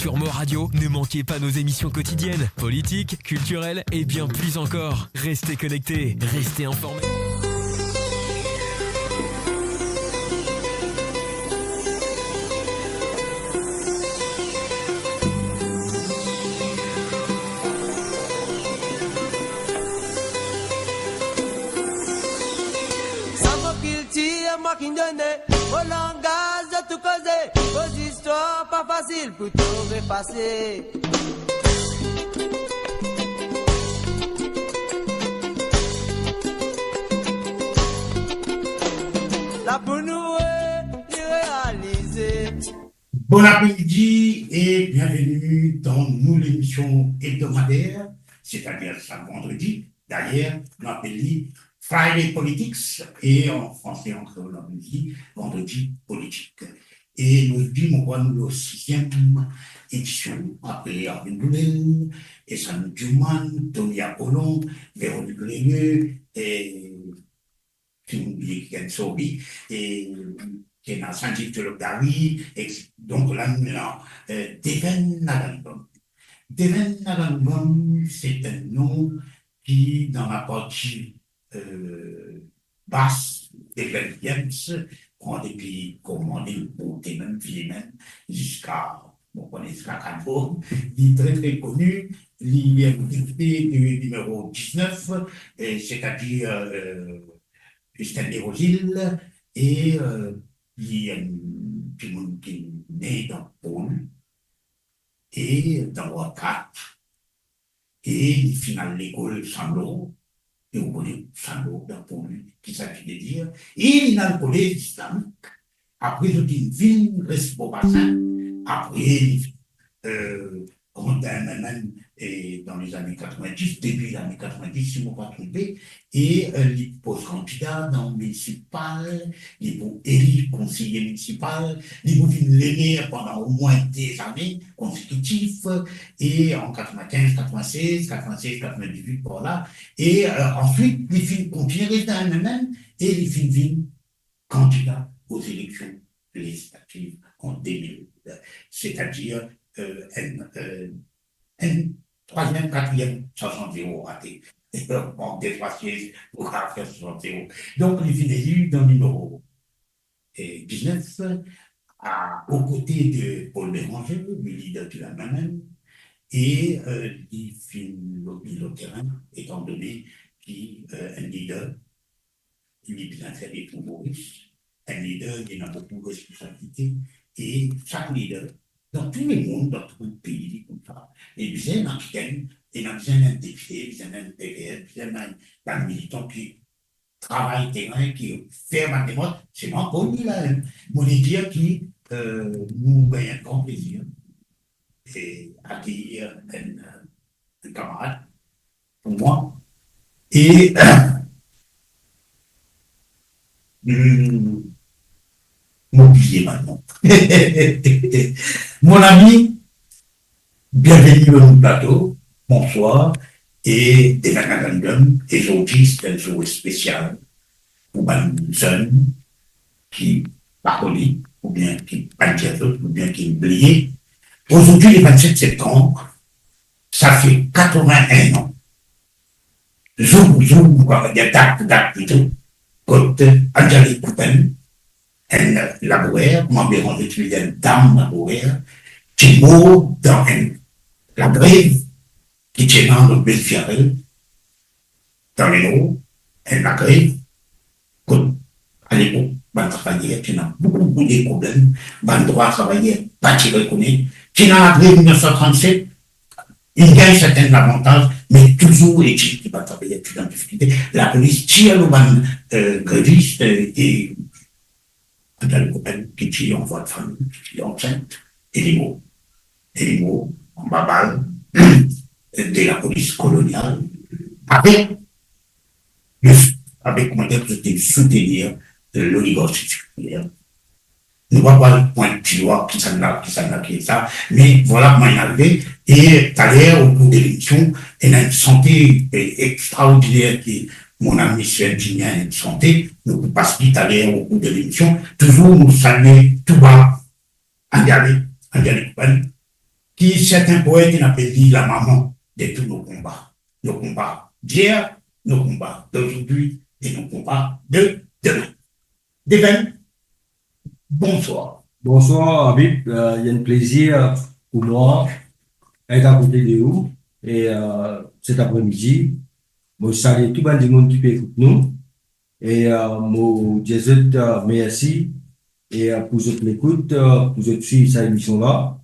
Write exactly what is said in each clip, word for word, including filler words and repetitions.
Sur Mo Radio, ne manquez pas nos émissions quotidiennes, politiques, culturelles et bien plus encore. Restez connectés, restez informés. Sa mo kiltir, mo ki done, mo langaz, zot tou koze, mo zistwar pa fasil pou tou efase. La pou nou re-, li realize. Bon apremidi e bienveni dan nou lemision ebdomadaire, setadir sak vandredi. Dayer, nou apel li Friday Politics, e an franse, an kreol, nou apel li Vandredi Politik. E nou, zordi, mo krwar nou lor siziem edision, apre Arvin Doulel, Esam Djouman, Tony Apollon, Véronique Lemieux, e si mo bliye kikenn, sorry, e ki ena Sanjeev Cholokdari, et cetera. Donk la, nou ena, eh, Deven Naganbam. Deven Naganbam, se enn nom ki dan laparti, eh, bas Deven Williams, pran depi kouma li boute mem, veye mem, ziska, bon, konnen ziska Kalvo, li tre, tre koni, li, li ekziste de nimero diznef, eh, setadir, eh, Justin Desrosiers, e, eh, li enn dimoun ki ne dan Port Louis, e dan Ward kat, e li finn al lekol Saint-Laurent, e ou kone Saint-Laurent dan Port Louis, ki sa ki ve dir, e li al kolez islamik, apre zot inn vinn res Beau Bassin, apre li finn, eh, rant dan M N M, eh, dan lezane katrevindis, debi lane katrevindis, si mo pa tronpe, e, eh, li pou kandida dan minisipal, li pou eli konseye minisipal, li pou vinn lemer pandan omwin de zane konsekitif, e an katrevinkinz, katrevinsez, katrevinsez, katrevindizwit par la, e, eh, answit, li finn kontinie res dan M N M, e li finn vinn kandida o zeleksion lezislativ an de mil, setadir, eh, enn, eh, enn trwaziem, katriem, swasant zero rate. Mank de trwa siez pou kapav fer swasant zero. Donk, li finn eli dan nimero, eh, diznef, a, o kote de Paul Bérenger, le leader de la M N M, e, eh, li finn lor, lor terin, etan done ki, eh, enn leader li bizin fer de tou Moris, enn leader, li ena boukou responsabilite, e sak leader, dan tou lemond, dan tou pei, li koumsa, li bizin ena kikenn, ena bizin enn depite, bizin enn P V S, bizin enn bann militan ki travay terin, ki fer bann demars, se mwa Paul li la, hein. Mo le dir ki, eh, nou gagn enn gran plezir, e akeyir enn, enn kamarad pou mwa. E, hmm, mo bliye bann nom. Mon ami, bienveni lor nou plato. Bonswar. E Deven Naganbam, e zordi se enn zour spesial pou bann zenn ki pa kone, oubien ki pa dir zot, oubien ki bliye. Zordi, le vennset septanm, sa fer katrevin-enn an, zour, zour, nou kapav dir dat, dat plito, kot Anjali Kupen, enn labourer, kouma Bérenger ti pe dir, enn dam labourer, ti mor dan enn lagrev ki ti ena dan Bel Fierel, dan Lenor, enn lagrev, kot, alepok, bann travayer ti ena boukou, boukou de problem, bann drwa travayer pa ti rekonet, ti ena lagrev mil nef san trannset, inn gagn sertin lavantaz, me touzour etil ki bann travayer ti dan difikilte. Lapolis tir lor bann, eh, grevis, eh, e Anjali Kupen ki ti an vwa de fami, ki ti ansint, e li mor. E li mor anba bal de lapolis kolonial, avek le, avek, kouma dir, zot ti soutenir loligarsi siperiler. Nou pa pou al pwint dizwa kisannla, kisannla, kisannla, me vwala kouma inn arive. E taler, o kour de lemision, ena enn sante, eh, extraordiner ki mon ami Serge Djinien inn sante, nou pou pas li taler o kour de lemision. Touzour nou salie tou ba Anjali, Anjali Kupen, ki serten poet inn apel li lamama de tou nou konba. Nou konba d'yer, nou konba d'ozordi e nou konba de demin. Deven, bonswar. Bonswar, Habib. Euh, li enn plezir pou mwa et akote de ou, e, euh, set apremidi, mo salie tou bann dimoun ki pe ekout nou. E, euh, mo dir zot, euh, mersi, e, euh, pou zot lekout, euh, pou zot swiv sa emision la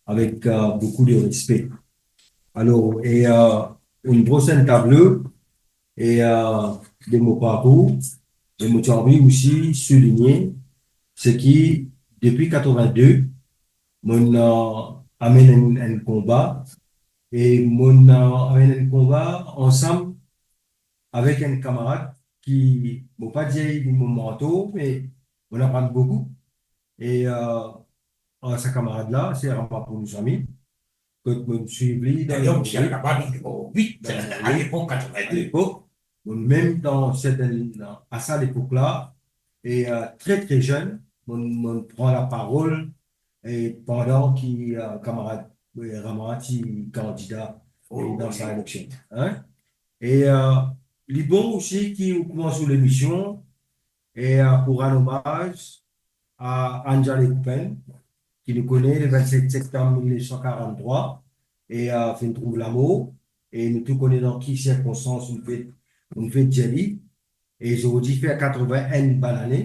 avek, euh, boukou de respe. Alor, e, euh, enn gro senn tablo, e, euh, de mo parkour, e mo ti anvi osi souligne, se ki depi katrevin-de, mo'nn, euh, amenn enn, enn konba, e mo'nn, euh, amenn enn konba ansam avek enn kamarad ki, mo pa dir li mo mantor, me mo'nn aprann boukou. E, euh, ar sa kamarad la, se Rama pou nou zami, kot mo'nn swiv li dan D'ailleurs, nou ti laba dan nimero wit, dan nou alepok, katrevin-de. Alepok, mo'nn mem dan sertenn, a sa lepok la, e, euh, tre, tre zenn, mo'nn, mo'nn pran laparol, e pandan ki, euh, kamarad, euh, Rama ti kandida, e, dan sa eleksion. Hein? E, euh, li bon osi ki ou koumans ou lemision, e, euh, pou rann omaz a Anjali Kupen, ki nou kone le vennset septam mil nef san karant-trwa, e, euh, finn trouv lamor, e nou tou kone dan ki sirkonstans nou finn, nou finn dir li, e zordi fer katrevin-enn bann ane.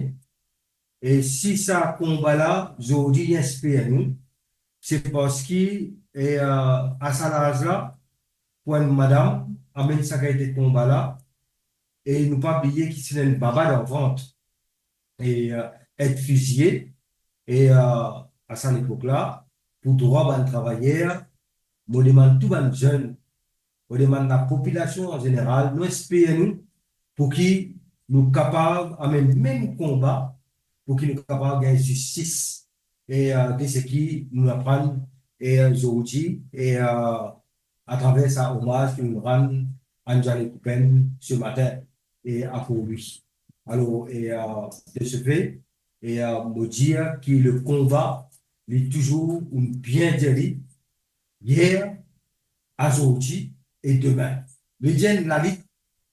E si sa konba la, zordi, li inspir nou, se parski, e, euh, a sa laz la, pou enn madam amenn sa kalite konba la, e nou pa bliye ki ti ena enn baba dan vant, e, euh, et fiziye, e, euh, a sa lepok la, pou drwa bann travayer, mo demann tou bann zenn, mo demann lapopilasion an zeneral, nou inspir nou pou ki nou kapav amenn mem konba, pou ki nou kapav gagn zistis, e, euh, de seki nou aprann, e, euh, zordi, e, euh, atraver sa omaz ki nou rann Anjali Kupen se matin, e, a pou li. Alor, e, euh, de se fe, e, euh, mo dir ki le konba, li touzour, ou bien dir li, yer, azordi e demin. Vedir enn lalit,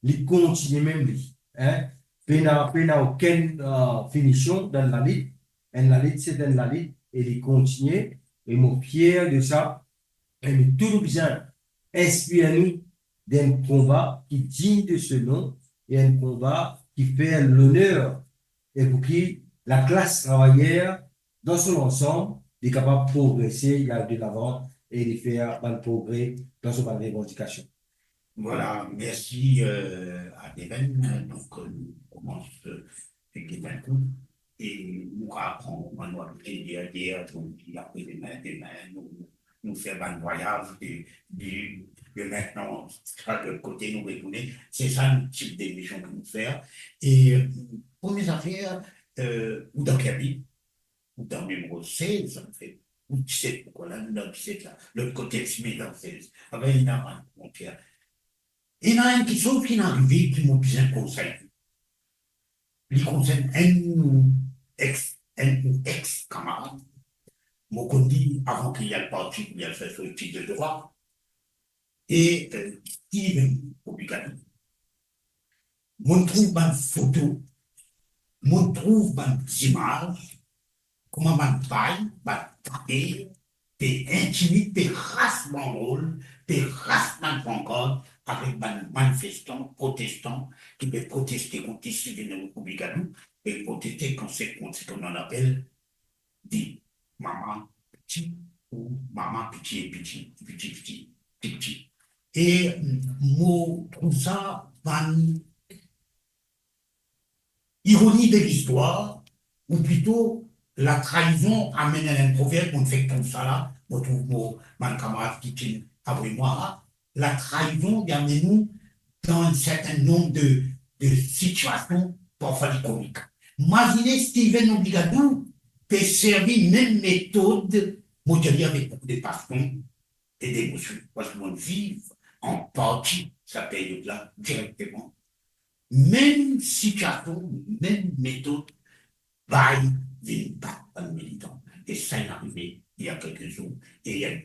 li kontigne mem li, hein. Pena, pena okenn, euh, finision dan lalit. Enn lalit, se enn lalit, e li kontigne, e mo fier de sa. E nou tou nou bizin inspir nou d'enn konba ki dign de se non, e enn konba ki fer loner, e pou ki laklas travayer dan so lansam, li kapav progrese, li al delavan e li fer bann progre dan so bann revandikasion. Vwala, mersi, euh, a Deven. Donk, euh, nou koumans, euh, ek Deven tou. E nou kapav pran, nou abitie dir yer, zordi, apre demin, demin, nou, nou fer bann vwayaz de, de, de mintnan, sa lot kote, nou retourne. Se sa nou tip demision ki nou fer. E, euh, premie zafer, euh, ou dan ki lavi? Ou dan nimero sez, anfet. Ou diset, pou kouma la, nou dan diset la. Lot kote, ti met dan sez. Abe, ena bann frontier. Ena enn kiksoz ki inn arive ki mo bizin konsey. Li konsern enn nou ex, enn nou ex kamarad. Mo konn li avan ki li al parti, pou li al fer so etid de drwa. E, euh, Steven Obigadou. Mo'nn trouv bann foto, mo'nn trouv bann zimaz, kouma bann pay, bann taper, pe intimid, pe ras banderol, pe ras bann pankart avek bann manifestan, protestan, ki pe proteste kont Steven Obigadou, pe proteste kont se, kont seki nou apel di mama piti ou mama piti e piti, piti, piti, piti, piti. E mo trouv sa bann ironi de listwar, ou plito la traizon, amenn enn proverb, mo fek trouv sa la, mo trouv mo, bann kamarad ki ti avek mwa, la traizon, li amenn nou dan enn serten nonb de, de sitiasion, parfwa li komik. Mazine Steven Obigadou pe servi mem metod, mo dir li avek boukou de pasion e demosion, parski mo viv an parti sa period la direkteman. Mem sitiasion, mem metod, bay vinn bat bann militan. E sa inn arive, il y a quelques jours. E li ena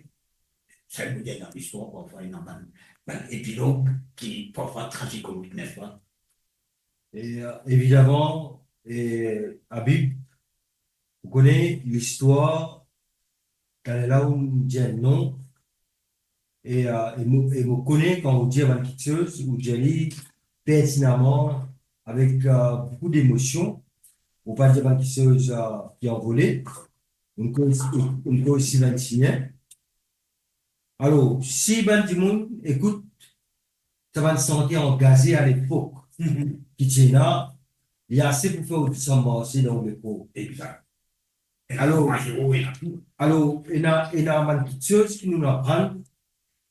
Sa, nou dir dan listwar, parfwa, ena bann, bann epilog ki parfwa tragikomik, nespa? E, euh, evidaman, e, Habib, ou kone listwar, kan la ou dir enn non, e, euh, e mo, e mo kone kan ou dir bann kiksoz, ou dir li pertinaman, avek, euh, boukou demosion, ou pa dir bann kiksoz, euh, ki anvole, ou koz, ou koz si bann siyen. Alor, si bann dimoun ekout sa bann sante angaze alepok, mhm, ki ti ena, li ase pou fer ou desann marse dan ou lekor. Exact. Alor, ena tou. Alor, ena, ena bann kiksoz ki nou aprann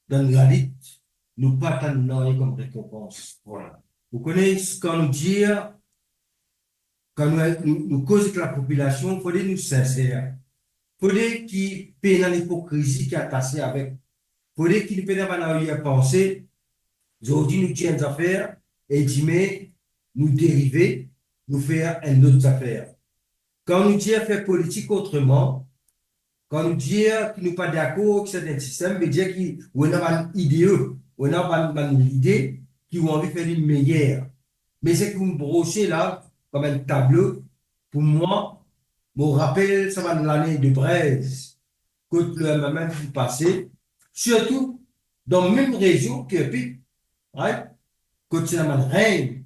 dan lalit, nou pa tann nanye kom rekonpans. Voilà. Ou kone, kan nou dir, kan nou, nou, nou koz ek lapopilasion, fode nou sinser. Fode ki pena ipokrizi ki atase avek. Fode ki nou pena bann arier panse, zordi nou dir enn zafer, e dime nou derive, nou fer enn lot zafer. Kan nou dir fer politik otreman, kan nou dir ki nou pa dakor ek sertin sistem, ve dir ki ou ena bann ide, ou ena bann, bann lide ki ou anvi fer li meyer. Me seki ou brose la, kom enn tablo, pou mwa, mo rapel sa bann lane de brez, kot le M M M finn pase, sirtou dan mem rezion ki Kirkpitt, right? Kot ti ena bann reng,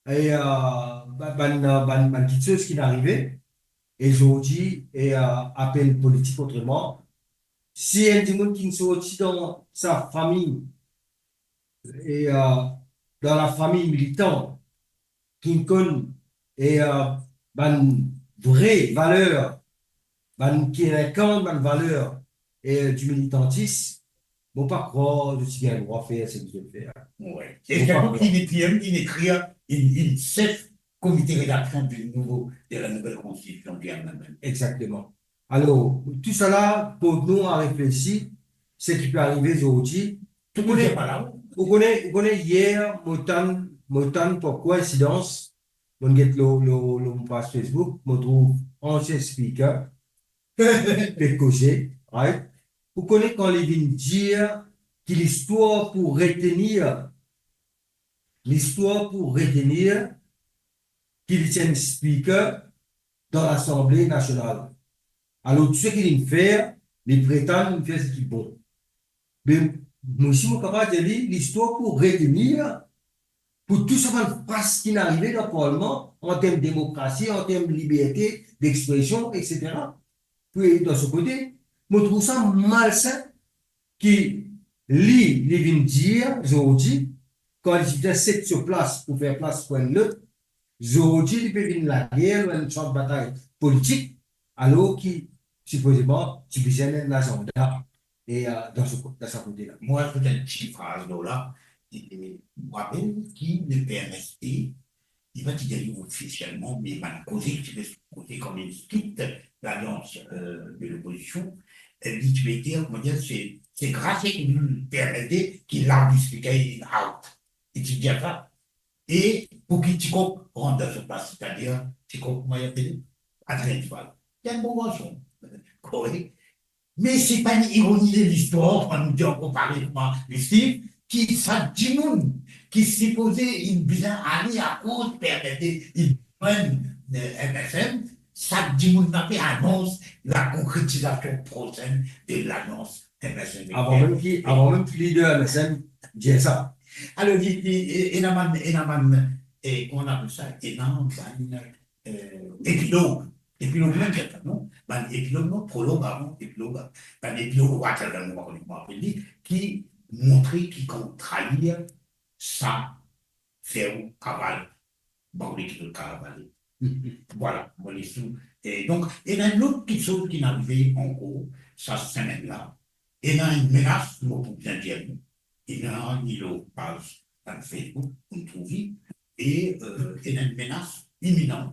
e, euh, ba-, bann, euh, bann, bann kiksoz ki finn arive, e zordi, e, euh, apel politik otreman. Si enn dimoun ki sorti dan sa fami, e, euh, dan lafami militan, ki konn, e, euh, bann vre valer, bann ki inkarn bann valer, e, di militantis, mo pa krwar zot ti gagn drwa fer seki zot fer. Wi. Mo pa krwar. E sirtou ki li ti inn ekrir, inn, inn sef komite redaksion di nouvo, de la nouvelle constitution di M M M. Exactement. Alor, tou sala port nou a reflesi, seki pe arive zordi. Ou kone, ou kone, ou kone, yer, mo tann, mo tann par koinsidans, mo get lor, lor, lor mo paz Facebook, mo trouv ansien speaker, pe koze, right? Ou kone kan li vinn dir ki listwar pou retenir, listwar pou retenir ki li ti enn speaker dan Lasanble Nasional. Alor, tou seki li fer, li pretann li fer seki bon. Me, mo osi, mo kapav dir li, listwar pou retenir, pou tou sa bann fars ki finn arive dan parlman, an term demokrasi, an term liberte dexpresion, et cetera. Pou, dan so kote, mo trouv sa malsin ki li, li vinn dir zordi, kan li ti bizin set so plas pou fer plas pou enn lot, zordi li pe vinn lager lor enn san de batay politik, alor ki sipozeman ti bizin enn azanda, e, euh, dan so, dan sa kote la. Mo azout enn ti fraz lor la, e, e, mo rapel ki le P M S P, li pa ti gagn ofisielman, me bann koze ki ti pe koze kom enn split lalians, euh, de lopozision, e li ti pe dir, kouma dir, se, se gras ek nou, P M S P, ki la ou explike out. Li ti dir sa. E pou ki Tikok rant dan so plas, setadir, Tikok, kouma li apele? Adrien Duval. Li enn bon garson. Korek. Me se pa enn ironi de listwar, kan nou dir ankor parey kouma Steve, ki sa dimoun ki sipoze inn bizin ale akoz P M S P inn pran, euh, M S M, sa dimoun la pe anons la konkretizasion prosenn de lalians M S M. Avan mem ki, avan mem ki lider M S M dir sa. Alor, li, li, e, ena bann, ena bann, e, kouma nou apel sa, ena bann, euh, epilog. Epilog mem, non? Bann epilog, non, prolog avan, epilog, bann epilog, whatever, mo pa kone kouma apel li, ki montre ki kan ou trair, sa fer ou aval, ba ou leke zot kapav ale. Vwala, mo les ou. E donk, ena enn lot kiksoz ki finn arive ankor sa semenn la. Ena enn menas, mo pou bien dir nou. Ena li lor paz, dan Facebook, pou nou trouv li. E, euh, ena enn menas iminan.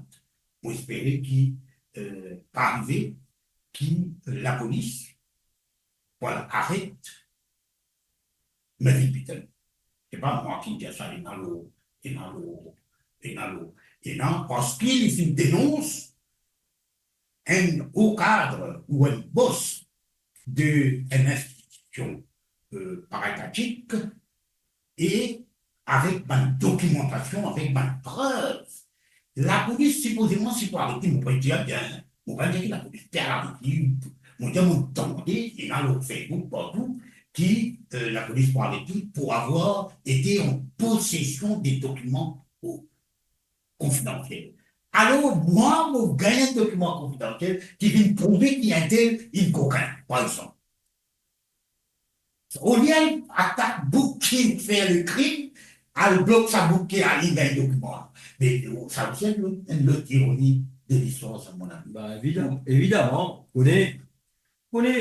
Mo espere ki, euh, pa arive, ki, euh, lapolis, vwala, aret Meville Bitton. Se pa mwa ki dir sa, ena lor, ena lor, ena lor, ena, parski li finn denons enn o kad ou enn bos de enn institision konstitisyon, euh, paratatik, e avek bann dokimantasion, avek bann prev. Lapolis sipozeman si pou aret li, mo pa dir bien, mo pa dir ki lapolis pe aret li, mo dir mo tande, ena lor Facebook partou, ki, euh, lapolis pou aret li pour avoir été en possession de documents confidansiel. Alor, mwa, mo gagn enn dokiman konfidansiel ki vinn prouve ki entel inn kokin, par exanp. Olie al atak boug ki fer lekrim, al blok sa boug ki al gagn dokiman la. Me, euh, sa osi enn lot, enn lot ironi de listwar, sa, mon ami. Ba, evidam-, evidaman, kone, kone,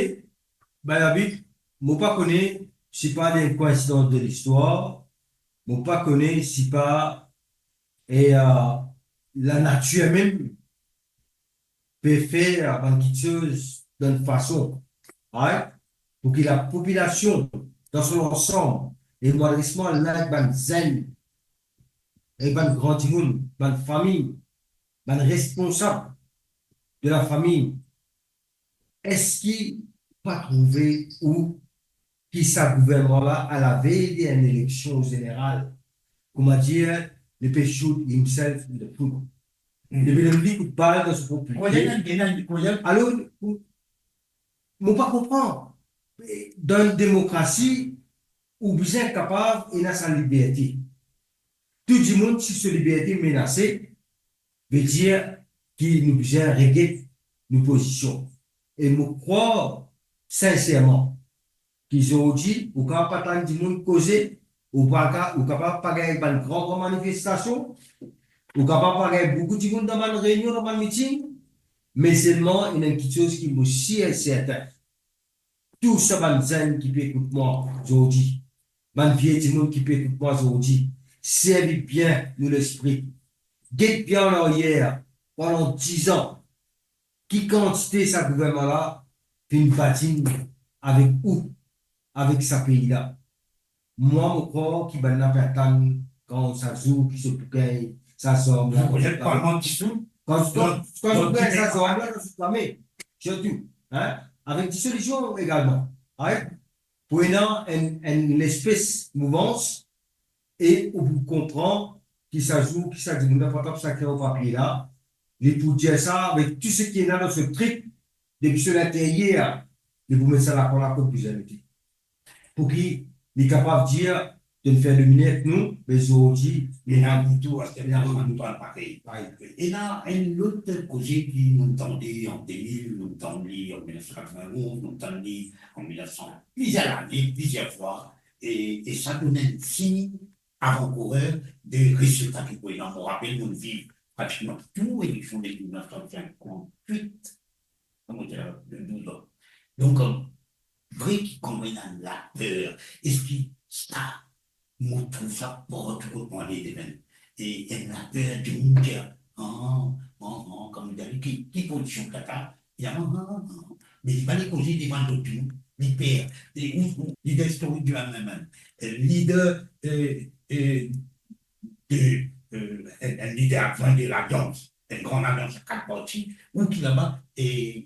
ba, David, mo pa kone si pa de koinsidans de listwar, mo pa kone si pa, e, euh, lanatir mem pe fer bann kiksoz dan enn fason, right? Pou ki lapopilasion dan so lansam, e mo adres mwa la ek bann zenn, ek bann gran dimoun, bann fami, bann responsab de lafami, eski pa trouve ou ki sa gouvernman la, alavey de enn eleksion zeneral, koumadir, li pe shoot himself in the foot. Hmm. Li pe donn li kout bal dan so prop pie. Alor, mo pa konpran. Dan enn demokrasi, ou bizin kapav ena sa liberte. Tou dimoun, si so liberte menase, vedir ki nou bizin reget nou pozision. E mo krwar sinserman ki zordi ou kapav pa tann dimoun koze, ou pa ka-, ou kapav pa gagn bann gran, gran manifestasion, ou kapav pa gagn boukou dimoun dan bann reynion, dan bann miting, me selman ena enn kiksoz ki mo sir e sertin. Tou sa bann zenn ki pe ekout mwa zordi, bann vie dimoun ki pe ekout mwa zordi, servi bien nou lespri. Get bien an aryer, pandan diz an, ki kantite sa gouvernman la finn badinn avek ou, avek sa pei la. Mwa, mo krwar ki bannla pe atann kan sa zour ki zot pou gagn sa zam la. Kan, kan, kan zot pou gagn sa zam la dan zot lame, sirtou, hein, avek disolizion egalman, right? Pou ena enn, enn lespes mouvans, e ou pou konpran ki sa zour ki sa dimoun la pou trap sa krer o papie la, li pou dir sa avek tou seki ena dan so trip, depi so linteryer, li pou met sa lakor la kot bizin mete. Pou ki li kapav dir, to finn fer domine ek nou, me zordi, ena ditou, aster ena ditou. Parey. Ena enn lot koze ki nou tande an de mil, nou tann li an mil nef san katrovin-onz, nou tann li an mil nef san, plizier lane, plizier fwa, e, e sa donn enn sign avan-kourer de rezilta ki pou ena. Mo rapel, nou viv pratikman tou eleksion de mil nef san sinkantuit, kouma dir, de douz an. Donk, euh, vre ki kouma ena laper, eski sa, mo trouv sa partou kot mo ale demenn. E enn laper dimoun ki, ah, ah, ah, kouma dir, ki, ki pozision ki li ena, ah, ah, ah. Me li pa le koze devan lot dimoun, li per. E ou, ou, lider istorik di M M M, euh, lider, euh, euh, de, euh, enn, enn lider advin de lalians, enn gran lalians a kat parti, ou ki laba, e,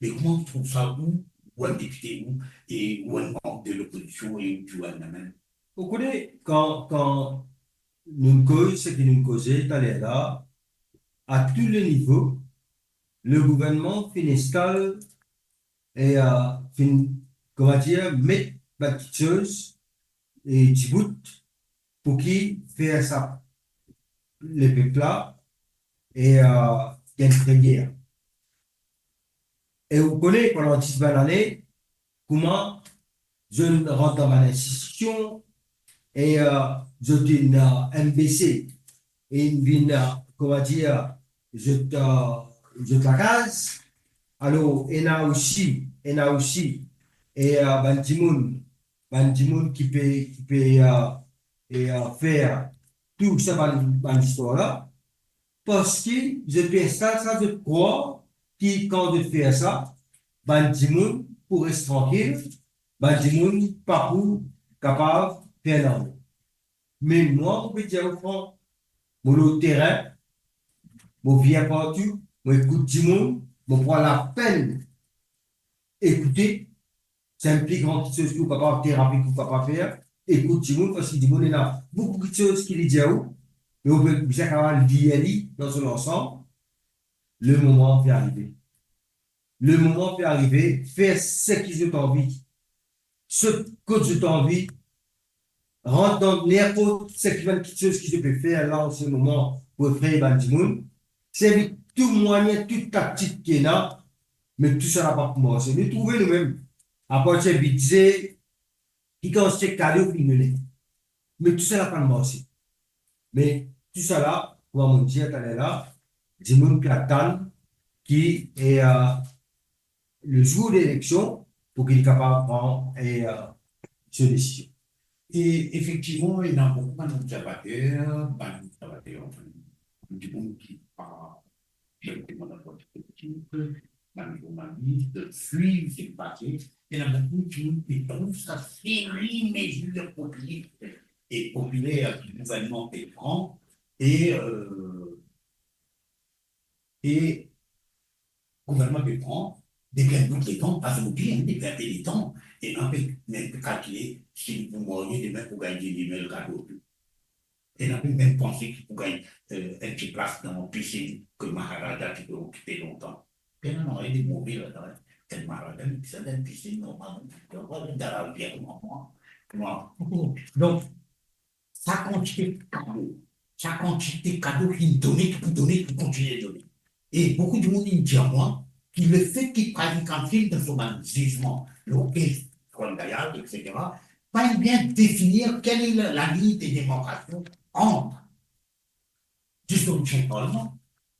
me kouma ou trouv sa, ou, ou enn depite, ou, e ou enn manb de lopozision, e ou, ou enn M M M? Ou kone, kan, kan nou koz seki nou koze taler la, a tou le nivo, le gouvernman finn instal e, euh, finn, kouma dir, met bann kiksoz e dibout pou ki fer sa lepep la e, euh, gagn premier. E ou kone, pandan dis bann lane, kouma zot rant dan bann institision, e, euh, zot inn, euh, M B C, e inn vinn, euh, kouma dir, zot, euh, zot lakaz. Alor, ena osi, ena osi, e, euh, bann dimoun, bann dimoun ki pe, ki pe, euh, e, euh, fer tou sa bann, bann istwar la, parski zot pe instal sa, zot krwar ki kan zot fer sa, bann dimoun pou res trankil, bann dimoun pa pou kapav fer nanye. Me mwa, mo pe dir ou fran, mo lor terin, mo vinn partou, mo ekout dimoun, mo pran lapenn ekoute, Se enn pli gran kiksoz ki ou kapav, terapi ki ou kapav fer. Ekout dimoun, parski dimoun ena boukou kiksoz ki li dir ou, me ou pe bizin kapav lir li dan so lansam. Le moman pe arive. Le moman pe arive, fer seki zot anvi. Sot kot zot anvi, rant dan ninport seki bann kiksoz ki zot pe fer la, an se moman, pou efrey bann dimoun. Servi tou mwayin, tou taktik ki ena, me tousala pa pou marse. Nou trouve noumem, apartir bidze, ki kantite kado ki finn done. Me tousala pa marse. Me tousala, kouma mo dir taler la, dimoun pe atann ki, e, a, le zour de eleksion, pou ki li kapav pran, e, a, so desizion. E efektivman, ena boukou bann observater, bann observater, anfin, dimoun ki pa direkteman dan parti politik, bann zournalis, swiv seki pase, ena boukou dimoun ki trouv sa seri mezir popilis e popiler ki gouvernman pe pran, e, euh, e gouvernman pe pran depi enn bout letan, pa zot bien, depi enn pe letan, e nou pe, nou pe kalkile si nou pou marye demin pou gagn dizwit mil kado. E nou pe mem panse ki pou gagn, euh, enn ti plas dan pisin ke Maharaja ti pe okipe lontan. Pena nanye de move ladan, enn Maharaja, li bizin enn pisin normalman, donk, dan lavi kouma mwa, kouma. Donk, sa kantite kado, sa kantite kado ki done, ki pou done, ki pou kontinie done. E boukou dimoun inn dir mwa ki lefet ki Pravikansil dan so bann zizman, lor kes Fran Gayal, et cetera, pa inn bien definir quelle est la, la ligne de démarcation entre dissolution du Parlement,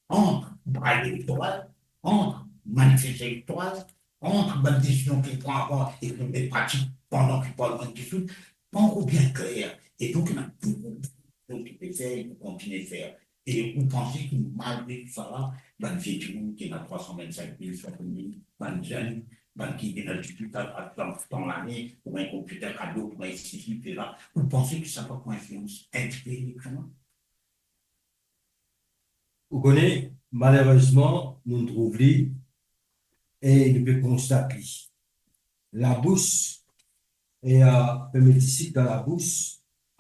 entre brail électoral, entre manifeste électoral, entre bann desizion ki pran avan e ki pe pratik pandan ki Parlement disoud, pa ankor bien kler. E donk, ena boukou, boukou ki pe fer e pou kontinie fer. E ou panse ki malgre tousala, bann vie dimoun ki ena trwa san vinn-sink mil, swasant mil, bann zenn, bann ki ena dizwit a, a trant an lane, pou gagn konpiter kado, pou gagn sesi, sela, ou panse ki sa pa pou inflians enn tipe eleksion la? Ou kone, malerezman, nou trouv li e nou pe konstat li. Labous, e, a, pe met disip dan labous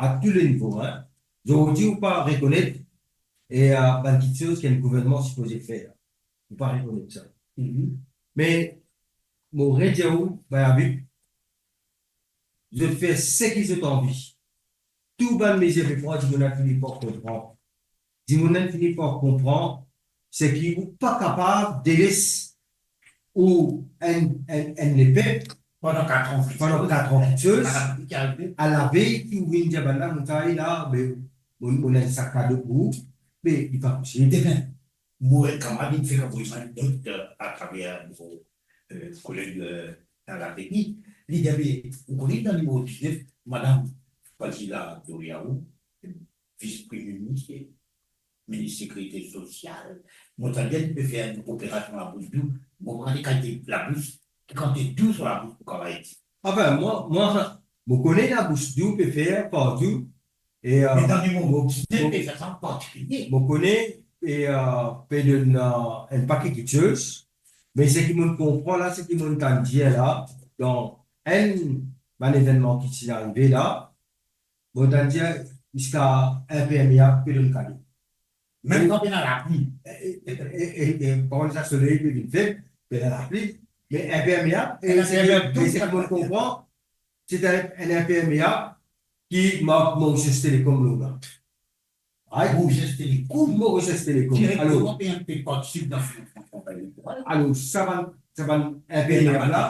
a tou le nivo, hein. Zordi ou pa rekonet, e, a, bann kiksoz ki enn gouvernman sipoze fer. Ou pa rekonet sa. Mhm. Me mo redir ou, Bayabi, zot fer seki zot anvi. Tou bann mezir pe pran, dimoun la fini par konpran. Dimoun la fini par konpran, seki ou pa kapav deles ou enn, enn, enn lepep pandan kat an, pandan kat an, kiksoz, a lavey ki ou vinn dir bann la, mo kay la, be, mo, mo ena enn sak kado pou ou, be, li pa posib. Demin, mo enn kamarad, li fer avoy mwa enn not, euh, atraver mo, euh, koleg, euh, dan lateknik. Li dir, be, ou kone dan nimero diznef, madam Fazila Doriaou, vis-premie minis, minis sekirite sosial, mo tann dir li pe fer enn operasion labous dou, mo pa kone kalite labous, ki kantite dou so labous pou kapav ete. Anfin, mwa, mwa, mo kone labous dou pe fer partou, e, euh, me dan nimero mo, diznef mo, pe fer sa partikilie. Mo kone, e, euh, pe donn, euh, enn pake kiksoz, me seki mo konpran la, seki mo tann dir la, dan enn bann evennman ki ti arive la, mo tann dir ziska inpermeab pe donn kado. Mem kan pena lapli. E, e, e, e, e, parol sa, soley pe vinn feb, pena lapli, me inpermeab, e, enn inpermeab, me seki mo konpran, se enn, enn inpermeab ki mark Mauritius Telecom lor la. Ay, Mauritius Telecom. Mauritius Telecom. Direkteman, alor, pe, pe partisip dan finansman kanpagn elektoral. Alor, sa bann, sa bann inpermeab la,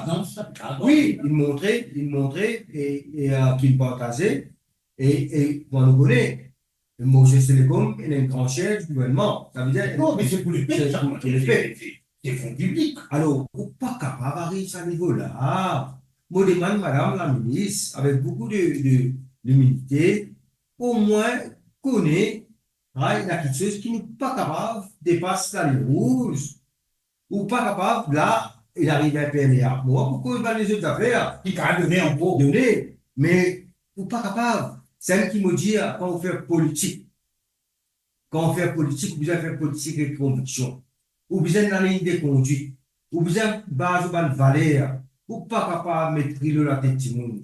wi, li montre, li montre, e, e, euh, ki li partaze, e, e, bon, nou kone, Mauritius Telecom, ena enn gran siez gouvernman. Savedir, non, me se pou lepep, se sa, pou lepep. Se, se fon piblik. Alor, ou pa kapav ariv sa nivo la. Mo demann madam laminis, avek boukou de, de, de imilite, omwin kone, ah, ena kiksoz ki nou pa kapav depas laliny rouz. Ou pa kapav, la, li ariv inpermeab. Mo pa pou koz bann lezot zafer. Li kapav done ankor. Done, me ou pa kapav. Sa ki mo dir, kan ou fer politik, kan ou fer politik, ou bizin fer politik avek konviksion. Ou bizin ena lign de kondwit. Ou bizin baz ou bann valer. Ou pa kapav met pri lor latet dimoun.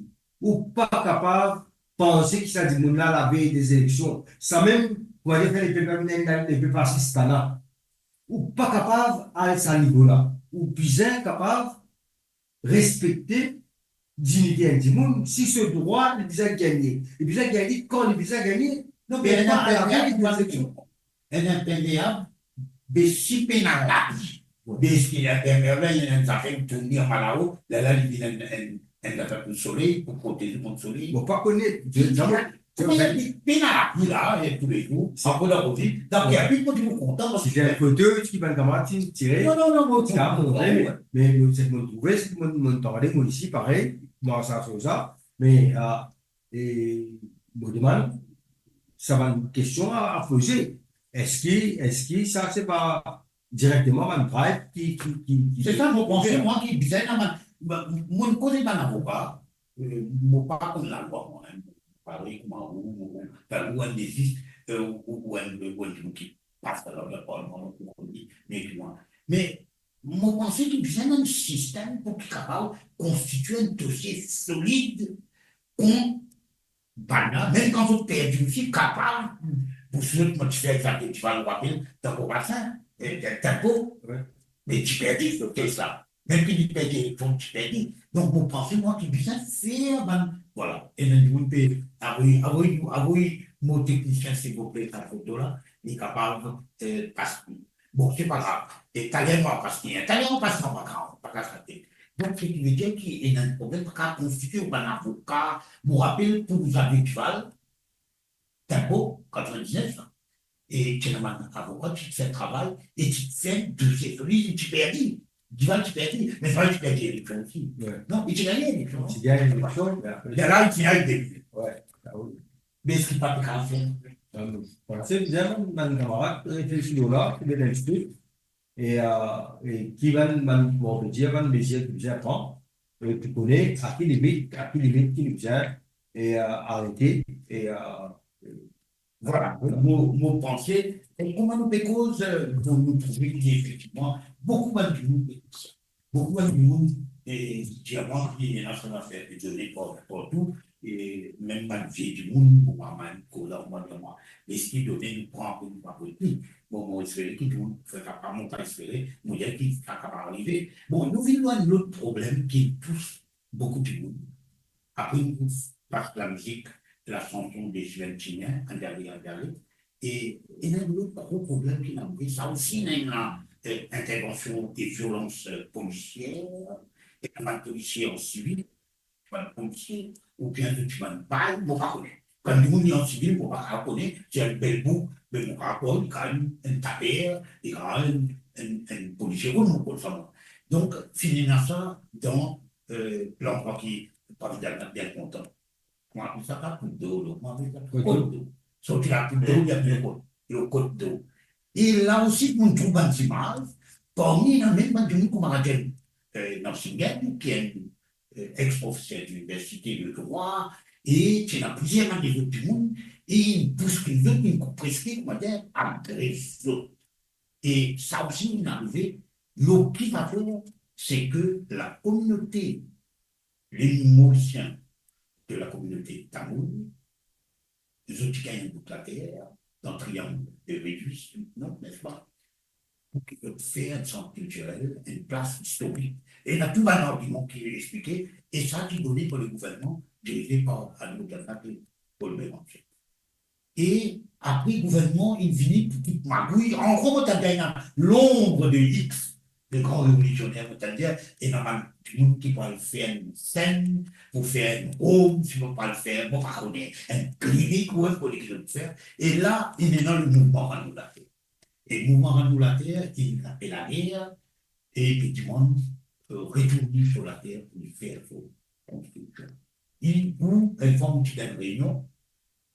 Ou pa kapav panse ki sa dimoun la, lavey de zeleksion, samem, pou ale fer lepep la vinn enn lepep asistana. Ou pa kapav al sa nivo la. Ou bizin kapav respekte dignite enn dimoun, si so drwa, li bizin gagne. Li bizin gagne kan li bizin gagne. Non, me ena, ena, ena, ena, ena, ena, ena, be si pena lavi. Wi. Be eski enpermeab la, ena enn zafer ki tourn li anba lao, lerla li vinn enn, enn, enn zafer pou soley, pou protez kont soley. Mo pa kone, mo, mo, pena lavi la, e toulezour, si, ankor dan Covid, dan, wi, Covid, mo ti pou kontan, paski si ti enn foto ki bann kamarad ti tire. Non, non, non, mo, sa, mo, mo, wi, me, me, se ki mo trouve, se ki mo, mo tande, mo isi, parey, mo sa, sa, sa, me, ah, e mo demann sa bann kestion a, a poze. Eski, eski sa se pa direkteman bann bribe ki, ki, ki, ki... Se sa, mo panse, mwa, ki bizin ena bann, mo koz ek bann avoka, eh, mo pa konn lalwa, mwa, hein. Parey kouma ou, ou, ou, ou enn lezis, eh, ou, ou enn, ou enn dimoun ki pas dan laparlman, ou konn li mie ki mwa. Me mo panse ki bizin enn sistem pou ki kapav konstitie enn dosie solid kont bannla, mem kan zot perdi osi, kapav pou zot, mo ti fer egzanp Dival, ou rapel, dan Bobasin, eh, dan Tempo, wi, me ti perdi zot kes la. Mem ki li perdi eleksion, ti perdi. Donk, mo panse, mwa, ki bizin fer bann, vwala. E ena dimoun pe avoy, avoy, avoy mo teknisien, silvouple, sa foto la, li kapav, eh, pas. Bon, se pa grav. E taler mo pas bien, taler mo pas, mo pa kapav, pa kas latet. Donk, se ki ve dir ki ena enn problem, pa kapav konstitie bann avoka. Mo rapel pou Xavier Dival, Tempo, katrevin-diznef la. E ti ena bann avoka, ti fer travay, e ti fer dosie solid, ti perdi. Dival ti perdi, me Dival ti perdi eleksion osi. Wi. Non, li ti gagne eleksion. Ti gagne eleksion, me apre... Lerla, li ti al depi. Wi, ah wi. Me eski pa pe kapav fer? Ah non. Vwala, se bizin bann kamarad reflesi lor la, pou met enn lespri. E, euh, e ki bann, bann, bon, on peut dire, bann mezir ki bizin pran, e pou kone a ki limit, a ki limit ki nou bizin, e, euh, arete, e, euh, vwala, mo, mo panse, e kouma nou pe koz, euh, nou, nou trouve ki efektivman, boukou bann dimoun pe koz sa. Boukou bann dimoun, e, dir mwa ki ena sa zafer de done par, partou, e mem bann vie dimoun, mo pa mem koz avek mwa, dir mwa, eski done nou pran pou nou pa pran? Bon, mo espere ki dimoun, sa pa, mo pa espere, mo dir ki sa kapav arive. Bon, nou vinn lor enn lot problem ki tous boukou dimoun. Apre nou pas lamizik, lasanson de Sylvain Tignin, Andale, Andale. E, e ena enn lot gro problem ki ena arive, sa osi ena, ena, eh, intervension e violans, eh, polisier, e bann polisier an sivil, bann polisier, oubien zot ti bann bay, mo pa kone. Bann dimoun li an sivil, mo pa kone, ti enn bel boug, me mo pa kone, li kapav enn taper, li kapav enn, enn, enn polisier, kot mo konn sa mwa. Donk, finn ena sa dan, eh, landrwa ki pa vinn bien kontan. Kouma apel sa, pa kout do, non, kouma apel sa? Kot do. Kot do. Sorti lakout do, li ariv kot, lor kot do. E la osi, nou trouv bann zimaz, parmi ena mem bann dimoun kouma Raquel, eh, Nansingen, ki enn, eh, ex-profeser liniversite de drwa, e ti ena plizier bann lezot dimoun, e inn bouskil zot, inn preske, kouma dir, agres zot. E sa osi inn arive, lor ki zafer, se ke lakominote, les Mauriciens de la communauté tamoul, zot ti gagn enn bout later dan triang de Réjouis, non, nespa? Pou ki zot fer enn sant kiltirel, enn plas istorik. E ena tou bann argiman ki explike, e sa ti done par le gouvernman dirize par Arnaud Gatnac e Paul Bérenger. E apre, gouvernman inn vini pou tout magouy. Ankor mo tann ena lonb de X, de gran revolisioner, mo tann dir, ena bann dimoun ki pou al fer enn senn, pou fer enn Rom, si mo pa al fer, mo pa kone, enn klinik, ou enn kote ki zot fer. E la, inn ena le mouvman Rann nou later. E mouvman Rann nou later, inn tape lager, e li pe dimann, euh, retourn nou lor later pou li fer so konstriksion. E pou enn fwa mo ti dan enn reynion,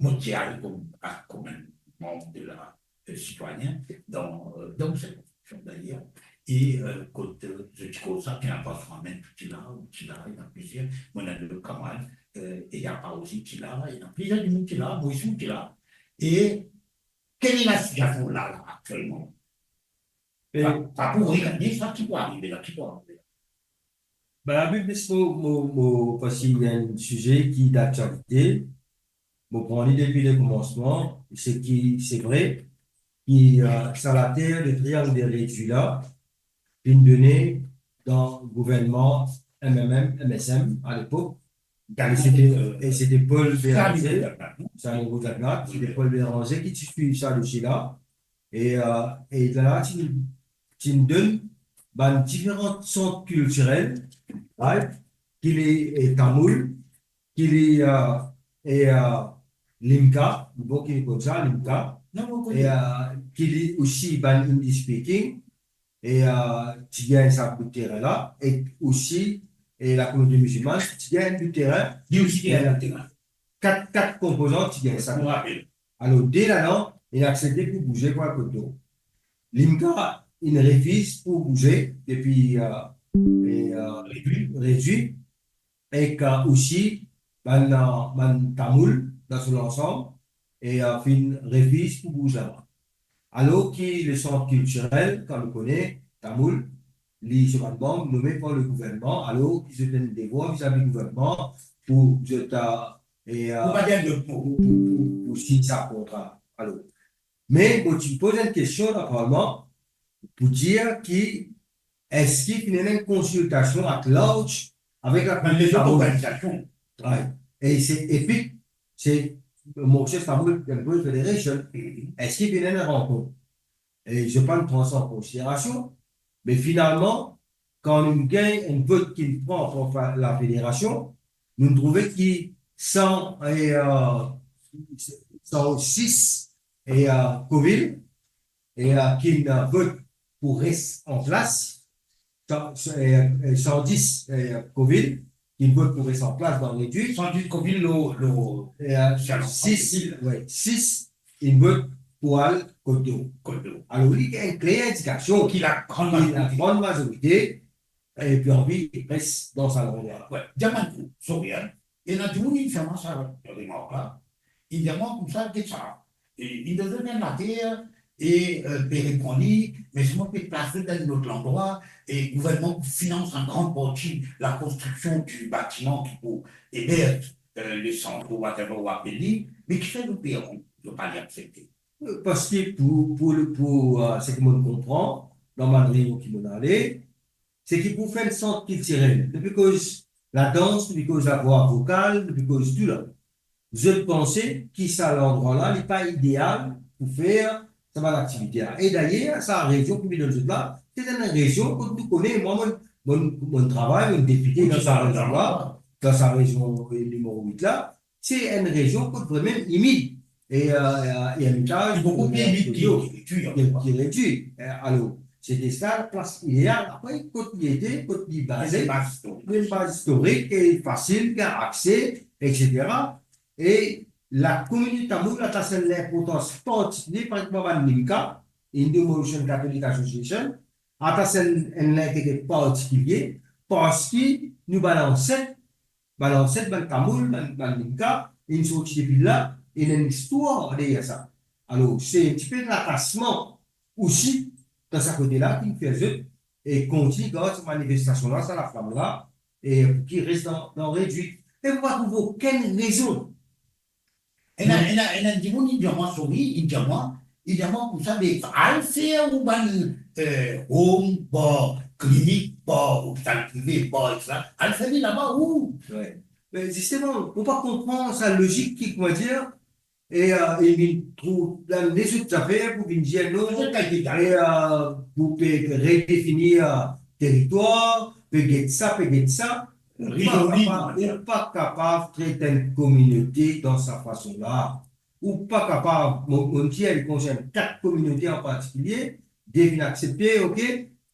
mo ti al kom, kom enn manm de la, euh, sitwayen dan, euh, dan sirkonskripsion dayer, e, euh, kot, euh, zot ti koz sa, ki ena Pastor Amel ti la, ti la, ena plizier, mo ena lot kamarad, euh, Eya Pao osi ti la, ena plizier dimoun ti la, Moïse ti la, e Quelle est la situation là, là, actuellement? E pa, pa pou regarde sa ki pou arive la, ki pou arive la. Be, Abib, mo, mo, mo, parski li enn size ki daktialite, mo pran li depi le komansman, se ki, se vre, ki, euh, sa later, le triangle de Réduit la, finn done dan gouvernman M M M, M S M alepok. E se te, e se te Paul Bérenger, Samuel Roux-Dagnat, se te Paul Bérenger ki ti swiv sa dosie la. E, euh, e la, ti, ti donn bann diferan sant kiltirel, right? Ki li, e, Tamoul, ki li, euh, e, euh, Limca, bon, ki li koumsa, Limca. Non, mo kone. E, euh, ki li osi bann Hindi speaking, e, euh, ti gagn sa bout terin la, e osi, e lakominote mizilman, ti gagn bout terin. Li osi ti gagn bout terin. Kat, kat konpozan ti gagn sa. Mo rapel. Alor, de ladan, inn aksepte pou bouze pou al kot dot. Limca, inn refiz pou bouze depi, euh, e, euh, Réduit. Réduit. Ek, euh, osi bann, euh, bann Tamoul dan so lansam, e, euh, finn refiz pou bouz laba. Alor ki le sant kiltirel, kan nou kone, Tamoul, li, so bann manm nome par le gouvernman, alor ki zot ena devwar vizavi gouvernman pou zot, euh, e, euh, pou pa dir lot mo, pou, pou, pou, pou sign sa kontra. Alor, me mo ti poz enn kestion, normalman, pou dir ki eski finn ena enn konsiltasion at large avek la kominote Tamoul? Right. E se EPIC, se Mauritius Tamil People Federation. Mhm. Eski finn ena enn rankont? E zot pa'nn pran sa an konsiderasion, me finalman, kan nou gagn enn vot ki pran par la federasion, nou trouve ki san, e, euh, san sis, e, euh, kominn, e, euh, ki, euh, vot pou res an plas, san, e, e, san dis, e, kominn ki vot pou res an plas dan Réduit. San dis kominn lor, lor, e, euh, sis, sis, wi, sis inn vot pou al kot dot. Kot dot. Alor, li enn kler indikasion ki la gran, ki la majorite, gran majorite, epi anvi res dan sa landrwa. Wi, diaman tou, sorry, hein. Ena dimoun inn fer mwa sa remark la, inn dir mwa koumsa, get sa, e, inn donn zot enn later, e, euh, pe repran li, me selman pe plas li dan enn lot landrwa, e gouvernman pou finans enn gran parti lakonstriksion di batiman ki pou eberz, euh, le sant, whatever ou apel li, me kifer nou pe, nou pa li aksepte? Parski pou, pou, pou, euh, seki mo konpran, dan bann reynion ki mo ale, seki pou fer enn sant kiltirel. Nou pe koz ladans, nou pe koz lavwa vokal, nou pe koz tou la. Zot panse ki sa landrwa la, li pa ideal pou fer sa bann aktivite la. E dayer, sa rezion ki mo donn zot la, se enn rezion kot nou kone, mwa, mo, mo, mo travay, mo depite dan sa rezion la, dan sa rezion, e, nimero wit la, se enn rezion kot vremem imid. E, e, e, e Ermitaj, li boukou pli imid ki, ki Réduit, ki, ki Réduit. E, alor, se te sa laplas ideal. Apre, kot li ete, kot li baze, li baz istorik, e fasil gagn akse, etsetera. E lakominote Tamoul atas enn linportans partikilie, par exanp, bann Limca, Hindu Mauritian Catholic Association, atas enn, enn lintere partikilie, parski nou bann anset, bann anset, bann Tamoul, bann, bann Limca, inn sorti depi la, ena enn listwar deryer sa. Alor, se enn tipe latasman osi dan sa kote la ki fer zot, e, kontign gard sa manifestasion la, sa laflam la, e pou ki res dan, dan Réduit. E mo pa trouv okenn rezon. Ena, ena, ena dimoun, inn dir mwa, sorry, inn dir mwa, inn dir mwa koumsa, be, al fer ou bann, e, home, par klinik, par lopital prive, par etsetera, al fer li laba ou. Wi. Me zisteman, mo pa konpran sa lozik ki, kouma dir, e, e, e vinn trouv dan lezot zafer pou vinn dir non, e, pou pe redefini, e, teritwar, pe get sa, pe get sa. Ou pa kapav, ou pa kapav tret enn kominote dan sa fason la. Ou pa kapav, mo, mo dir, li konsern kat kominote an partikilie, de vinn aksepte, ok,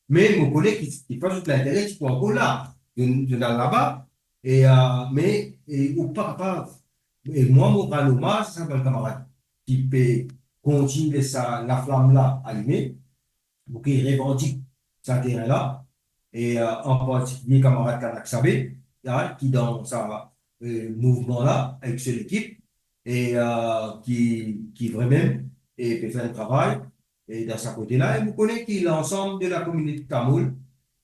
me mo kone ki, ki pa zot lintere ti pou ankor la, zot, zot al laba, e, e, me, e, ou pa kapav, e mwa, mo rann omaz sa bann kamarad ki pe kontign les sa laflam la alime, pou ki revandik sa terin la, e, e, an partikilie kamarad Kanak Sabe, la, ki dan sa, e, mouvman la, avek so lekip, e, e, ki, ki vremem, e, pe fer enn travay, e, dan sa kote la, e mo kone ki lansam de lakominote Tamoul,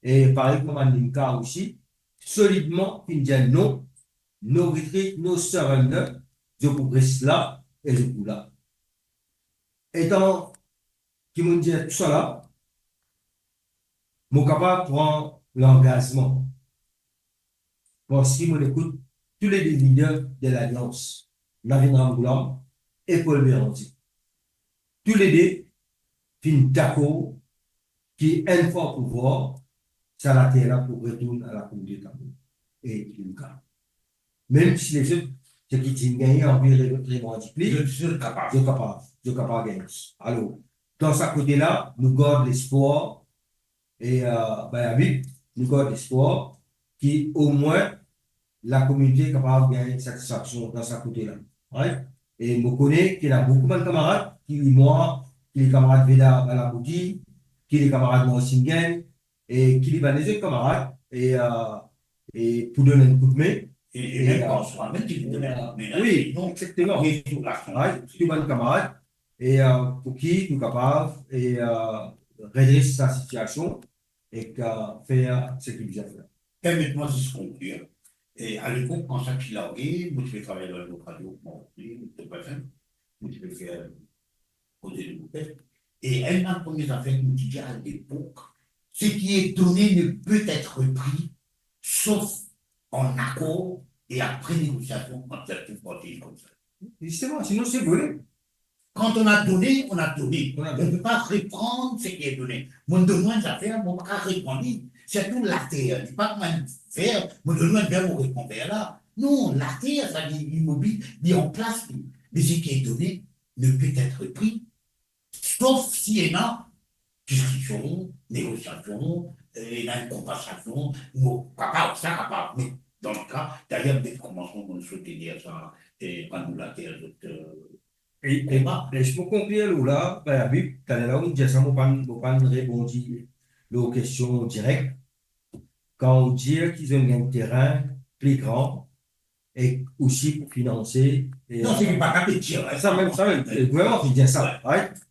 e, parey kouma bann Limca osi, solidman finn dir non, no retreat, no surrender, zot pou res la e zot pou la. Etan ki mo'nn dir tousala, mo kapav pran langazman, parski mo'nn ekout toulede lider de Lalians, Navin Ramgoolam e Paul Bérenger. Toulede finn dakor ki enn fwa o pouvwar, sa later la pou retourn a lakominote Tamoul e Limka. Mem si lezot, seki ti gagne anvi re-, revandik li, zot, zot kapav. Zot kapav, zot kapav gagne. Alor, dan sa kote la, nou gard lespwar, e, euh, Bayabip, nou gard lespwar ki omwin lakominote kapav gagn satisfaksion dan sa kote la. Right? E mo kone ki ena boukou bann kamarad ki li mwa, ki li kamarad Veda Balaboudi, ki li kamarad Marcin Geng, e ki li bann lezot kamarad, e, euh, e pou donn enn koudme. E, e mem, euh, François mem ki pou donn enn koudme la, wi, non, exactement. Right? Tou bann kamarad, e, euh, pou ki nou kapav, e, euh, redres sa sitiasion ek, euh, fer seki bizin fer. Permet mwa zis konklir. E alepok, kan sa ti large, mo ti pe travay dan enn lot radio, mo ti pe fer koze de mo pep. E enn dan premie zafer ki mo ti dir alepok, ce qui est donné ne peut être repris, sauf en accord et après négociation entre les deux parties, comme ça. Justement, sinon c'est volé. Quand on a donné, on a donné. On a donné. On ne peut pas reprendre ce qui est donné. Mo donn ou enn zafer, mo pa kav repran li. Sirtou later, li pa kouma enn ver, mo donn ou enn ver, mo repran ver la. Non, later, sa li, li mobil, li anplas li. Mais ce qui est donné ne peut être repris, sauf si ena diskision, negosiasion, euh, ena enn konversasion, mo kapav, sa kapav. Me dan le ka, dayer, de komansman, mo souete dir sa, e, bann nou later, zot, euh, E, e, konba. E si mo konklir lor la, Bayabip, taler la ou'nn dir sa, mo pa'nn, mo pa'nn rebondi lor kestion direk. Kan ou dir ki zot gagn terin pli gran e osi pou finanse, e, non, se ki pa kapav dir, hein. Sa mem, sa mem, le gouvernman ki dir sa, right?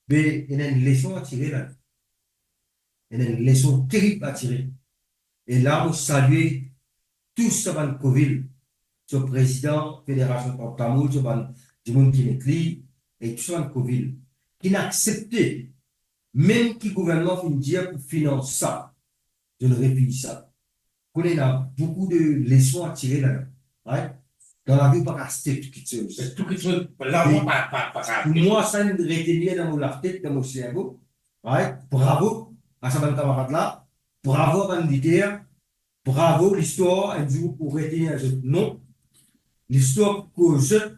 Me ena enn leson a tire la. Ena enn leson terib a tire. E la, mo salie tou sa bann COVIL, so prezidan Federasion Tamoul, so bann dimoun ki met li, e tou sa bann COVIL, ki'nn aksepte, mem ki gouvernman finn dir pou finans sa, zot refiz sa. Kone ena boukou de leson a tire ladan, right? Dan lavi, ou pa kav aste tou kiksoz. Tou kiksoz, la, me pa, pa, pa, pou mwa, sa inn retenir dan mo latet, dan mo servo, right? Bravo a sa bann kamarad la, bravo a bann lider, bravo, listwar enn zour pou retenir zot non. Listwar pou koz zot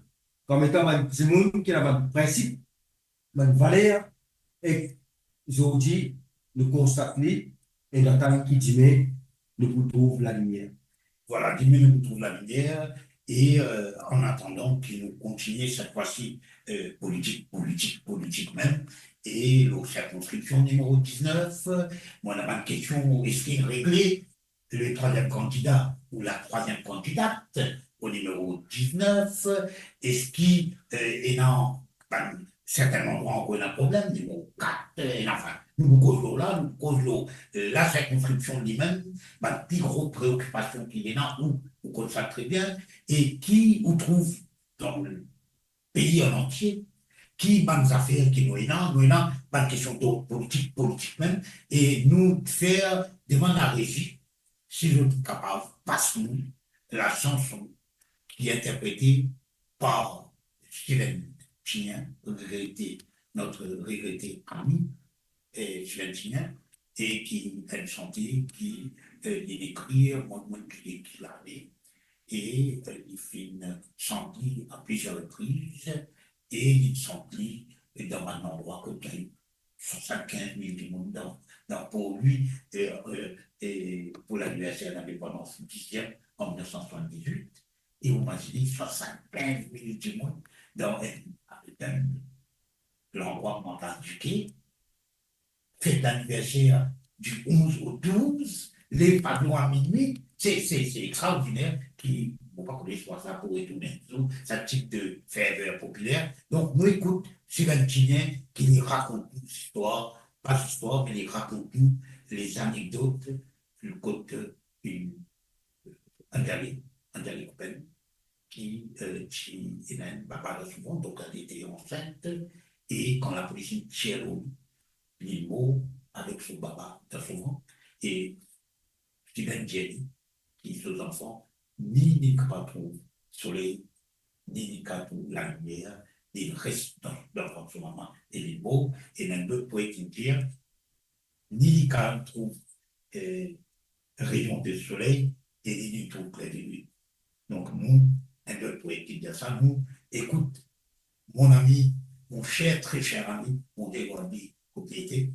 kom etan bann dimoun ki ena bann prinsip, bann valer, e zordi nou konstat li, e nou atann ki dime nou pou trouv lalimier. Vwala, dime nou pou trouv lalimier, e, euh, an atandan ki nou kontinie set fwa si, euh, politik, politik, politik mem, e lor sirkonskripsion nimero diznef, mo ena bann kestion, eski regle le troisième candidat ou la troisième candidate au numéro dix-neuf, eski, euh, ena bann sertin landrwa ankor ena problem, nimero kat, euh, ena, anfin, nou pou koz lor la, nou pou koz lor, euh, la sirkonskripsion limem, bann pli gro preokipasion ki ena, ou, ou konn sa tre bien, e ki ou trouv dan pei an antie, ki bann zafer ki nou ena, nou ena bann kestion de politik, politik mem, e nou fer demann a rezi, si zot kapav pas nou la chanson ki interprete par Steven Tinien, regrete, notre regretté ami, eh, Steven Tinien, e ki enn sante ki, eh, li ekrir, mo, mo ki, ki lane, e, eh, li finn sante li a plizier repriz, e li sante li dan bann landrwa kot gagn swasannkinz mil dimoun dan, dan, pou li, eh, eh, eh, pou laniverser lindepandans diziem an mil nef san swasanndiz-wit, e ou imazine swasannkinz mil dimoun dan enn, enn landrwa kouma Place du Quai, fet laniverser di onz o douz, lev pavyon a minwi, se, se, se extraordiner ki, mo pa kone si sa pou retourne enn zour, sa tip de ferver popiler. Donk, nou ekout Steven Tinien ki li rakont nou zistwar, pa zistwar, me li rakont nou lezanekdot, kot ki, euh, Anjali, Anjali Koupel, ki, euh, ti ena enn baba dan so vant, donk li ete ansint, e kan lapolis inn tir lor li, li mor avek so baba dan so vant, e Steven dir li ki so zanfan, ni li kapav trouv soley, ni li kapav trouv lalimier, li res dan, dan vant so mama, e li mor. E enn lot poet inn dir, ni li kapav trouv, eh, rayon de soley, e ni li trouv kler de lwil. Donk nou, enn lot poet ki dir sa, nou ekout, mon ami, mon cher, très cher ami, mon degrandi propriété,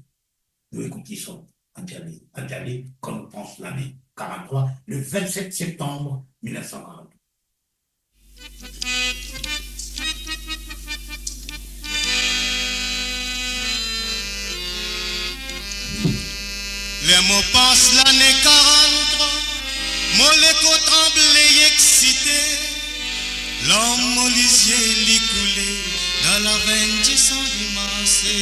nou ekout li son Anjali, Anjali, kan nou pans lane karant-trwa, le vingt-sept septembre mil neuf cent quarante. Ler mo pans lane karant-trwa, mo lekor tranble, exite, larm mo lizie li koule, dan lavenn disan li marse.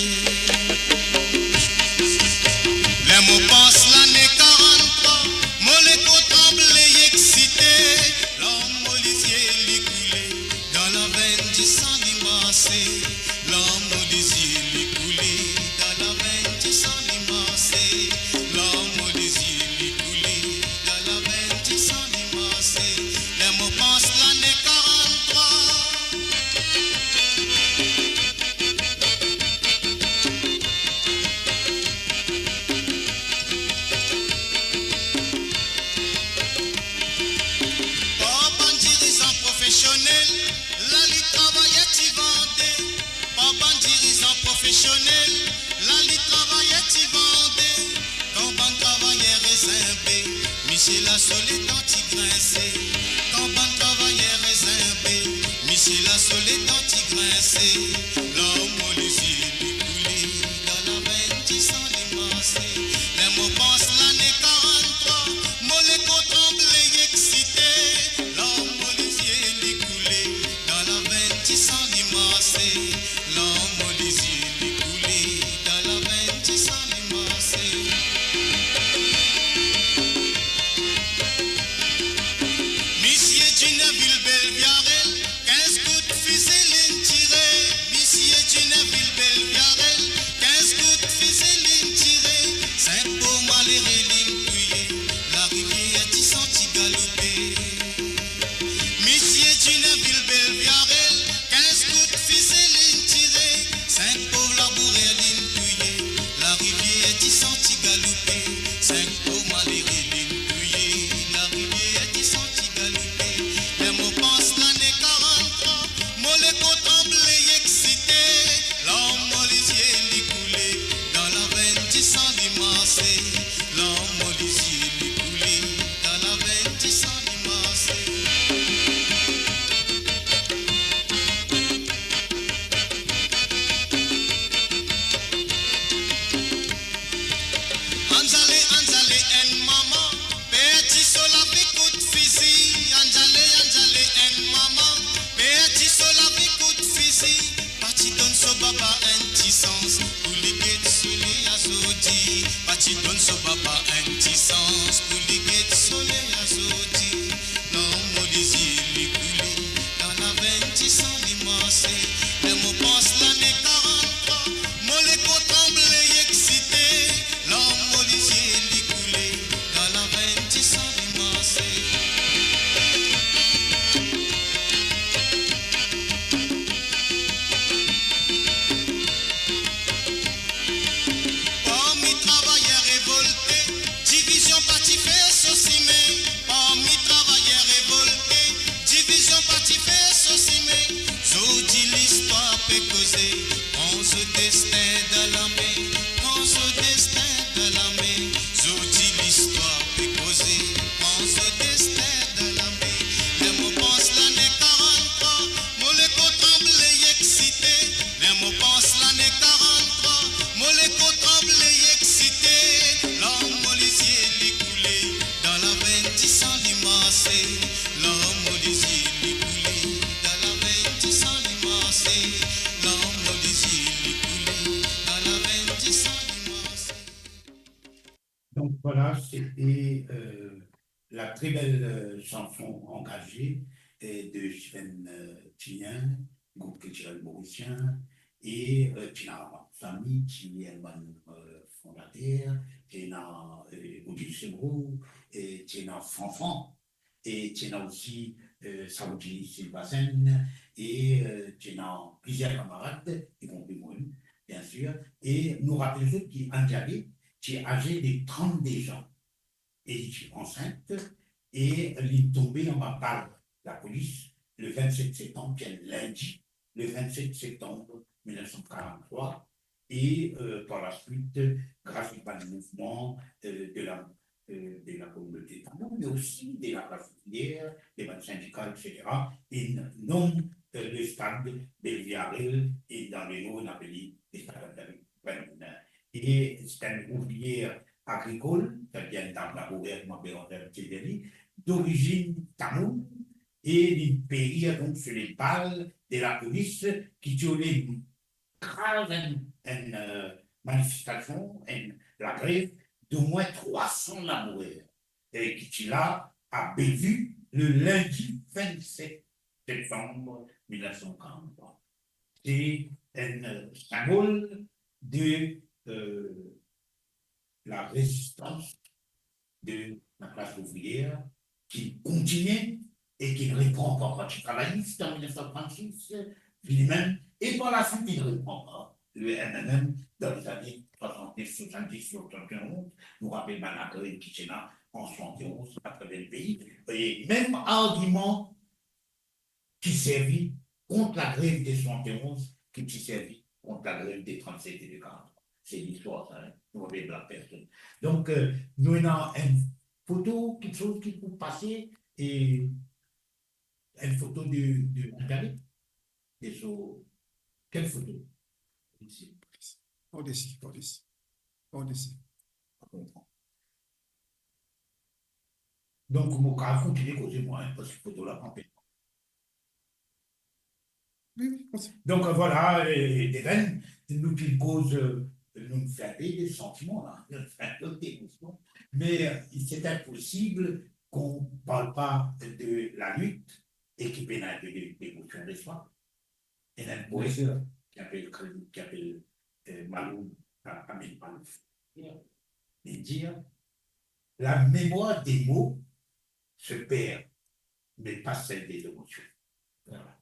Ler mo pans lane karant-trwa, mo lekor tranble, exite, larm mo lizie li koule, dan lavenn disan li marse. Larm mo lizie li koule, dan lavenn disan li marse. Larm mo lizie li koule, dan lavenn disan li marse. Ler mo pans lane karant-trwa. Par bann dirizan profesionel, lalit travayer ti vande. Par bann dirizan profesionel, lalit travayer ti vande. Kan bann travayer rezinbe, misie laso letan ti grinse. Kan bann travayer rezinbe, misie laso letan ti grinse. Larm mo lizie li koule, dan lavenn disan li marse. Ler mo pans lane karant-trwa, mo lekor tranble, exite, larm mo lizie li koule, dan lavenn disan li marse. Larm mo lizie li koule, dan lavenn disan li marse. Misie Dinervil Belviarel, kinz kout fizi linn tire. Misie Dinervil Belviarel, kinz kout fizi linn tire. Sink pov malere linn touye, larivier disan ti galoupe. Misie Dinervil Belviarel, kinz kout fizi linn tire, sink pov labourer linn touye, larivier disan ti galoupe, sink pov malere linn touye, larivier disan ti galoupe. Ler mo pans lane karant-trwa, mo lekor tranble, exite, larm mo lizie li koule, dan lavenn disan li marse. Larm mo lizie li koule, dan lavenn disan li marse. Anzale, Anzale, enn mama, perdi so lavi kout fizi. Anzale, Anzale, enn mama, perdi so lavi kout fizi. Pa ti donn so baba enn ti sans pou li get soley azordi. Pa ti donn so baba enn ti sans pou li get soley azordi. Larm mo lizie li koule, dan lavenn disan li marse. Ler mo pans lane karant-trwa, mo lekor tranble, exite, larm mo lizie li koule, dan lavenn disan li marse. Parmi travayer revolte, divizion pa ti fer so sime. Parmi travayer revolte, divizion pa ti fer so sime. Zordi listwar pe koze, pran zot destin dan lame, pran zot destin dan lame. Zordi listwar pe koze, pran zot destin dan lame. Ler mo pans lane karant-trwa, mo lekor tranble, exite. Ler mo pans lane karant-trwa, mo lekor tranble, exite. Larm mo lizie li koule, dan lavenn disan li marse. Larm mo lizie li koule, dan lavenn disan li marse. Larm mo lizie li koule, dan lavenn la très belle, euh, chanson engagée, euh, de Steven, euh, Tinien, group kiltirel morisien, e, euh, ti ena Sami, ti ena bann, euh, fondater, ti ena, euh, Odile Sebrou, e ti ena Fanfan, e ti ena osi, euh, Saoudji Silvasen, e, euh, ti ena plizier kamarad, ikonpri mwa, bien sir, e nou rapel zot ki Anjali ti aze de trannde zan, e li ti ansint, e li tonbe anba bal lapolis le vennset septanm, ki enn lindi, le vennset septanm mil nef san karanntrwa, e, euh, par la suite, gras a bann mouvman, euh, de la, euh, de la kominote tamoul, me osi de la klas ouvrier, de bann sindika, et cetera, inn nom, euh, le stad Belviarel, e dan le Nor, nou apel li le stad Anjali. E se enn ouvrier agrikol, savedir enn dam labourer, kouma Beranger ti dir li, dorizinn tamoul, e li perir donk sou le bal de lapolis ki ti oule kraz enn, enn, euh, manifestasion, enn lagrev domwin trwa san labourer, e ki ti la a Bellevue le lindi vennset septanm mil nef san karanntrwa. Se enn, euh, sinbol de, euh, larezistans de laklas ouvrier ki kontinie e ki repran ankor Parti Travayis an mil nef san trannsis, li mem, e par la suite, li repran ankor le M N M dan lezane swasanndiz, swasanndiz, swasannonz. Nou rapel bann lagrev ki ti ena an swasannonz atraver lepei, e mem argiman ki servi kont lagrev de swasannonz, ki ti servi kont lagrev de trannset e de karanntrwa. Se listwar sa, hein. Nou pa pe blag personn. Donk, euh, nou ena enn foto, kiksoz ki pou pase, e enn foto de, de Anjali, de so, kel foto? Isi. Par desi, par desi. Par desi. Donk, mo kav kontinie koze mwa, hein, parski foto la pa pe. Wi, wi, kontinie. Donk, vwala, e, Deven, nou ti koz, e, nou fer pe de santiman la, nou fer pe de emosion, me, e, se inposib ki nou parl pa de lalit e ki pena inpe de, de emosion, nespa? Ena enn poet ki apel, ki apel, e, Maloum, a-, Amin Malouf. Li dir, la mémoire des mots se perd, mais pas celle des émotions. Vwala.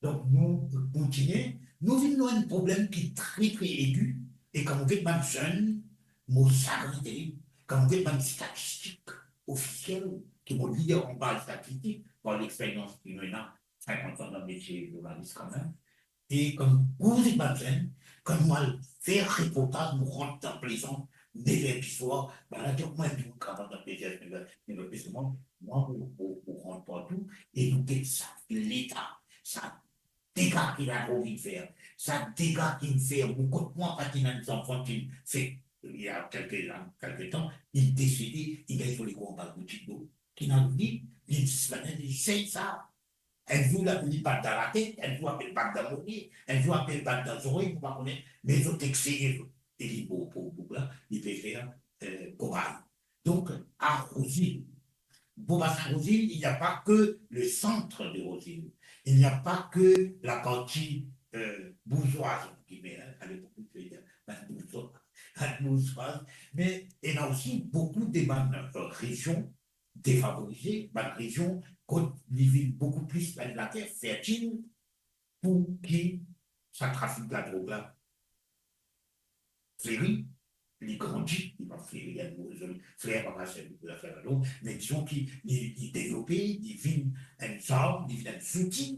Donk, nou kontinie, nou vinn dan enn problem ki tre, tre egi, e kan mo get bann zenn, mo sagrin terib, kan mo get bann statistik ofisiel, ki mo lir anba statistik, par lexperyans ki nou ena, sinkant an dan metie zournalis kanmem, e kan nou koz ek bann zenn, kan nou al fer reportaz, nou rant dan Plaisance, nev er diswar, bann la dir, mwa, nou rant dan Plaisance, nev er, nev er, mwa, mwa, mo, mo, mo rant partou, e nou get sa leta, sa dega ki ladrog inn fer, sa dega ki inn fer, mo kot mwa pa ti ena enn zanfan ki inn fer, il y a quelque, quelque temps, inn desede, inn gagn so lekor anba goutit dlo. Ki ena li, li, li, li sey sa. Enn zour, li apel li bat dan latet, enn zour apel bat dan monie, enn zour apel bat dan zorey, mo pa kone, me zot exeye zot. E li, pou, pou, pou la, li pe fer, euh, kobay. Donc, à Roseville, Beau-Bassin Roseville, il n'y a pas que le centre de Roseville. Il n'y a pas que la partie, euh, bourgeoise, entre guillemets, hein, à l'époque, je vais dire, la bourgeoise, la bourgeoise, mais il y a aussi beaucoup de bann, euh, régions défavorisées, bann régions kot li vinn boukou plis bann later fertil pou ki sa trafik ladrog la fleri, li grandi, li pa fleri, li vinn mo zoli, fler pa fasil pou zafer ladrog, me dizon ki li, li devlope, li vinn enn zarm, li vinn enn zouti,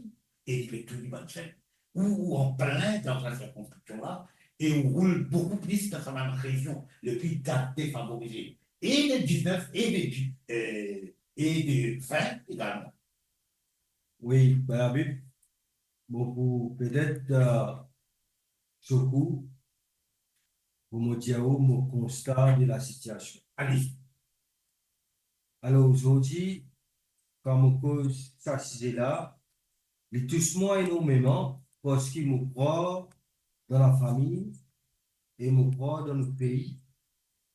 e li pe touy bann zenn. Ou, ou an plin dan sa sirkonskripsion la, e ou roul boukou plis dan sa bann rezion le pli da-, defavorize, e de diznef, e de di-, euh, e de vin egalman. Wi, Bernabé, bon, pou petet, euh, sekou, pou mo dir ou mo konsta de la sitiasion. Ale. Alor, zordi, kan mo koz sa size la, li tous mwa enormeman, parski mo krwar dan lafami, e mo krwar dan nou pei,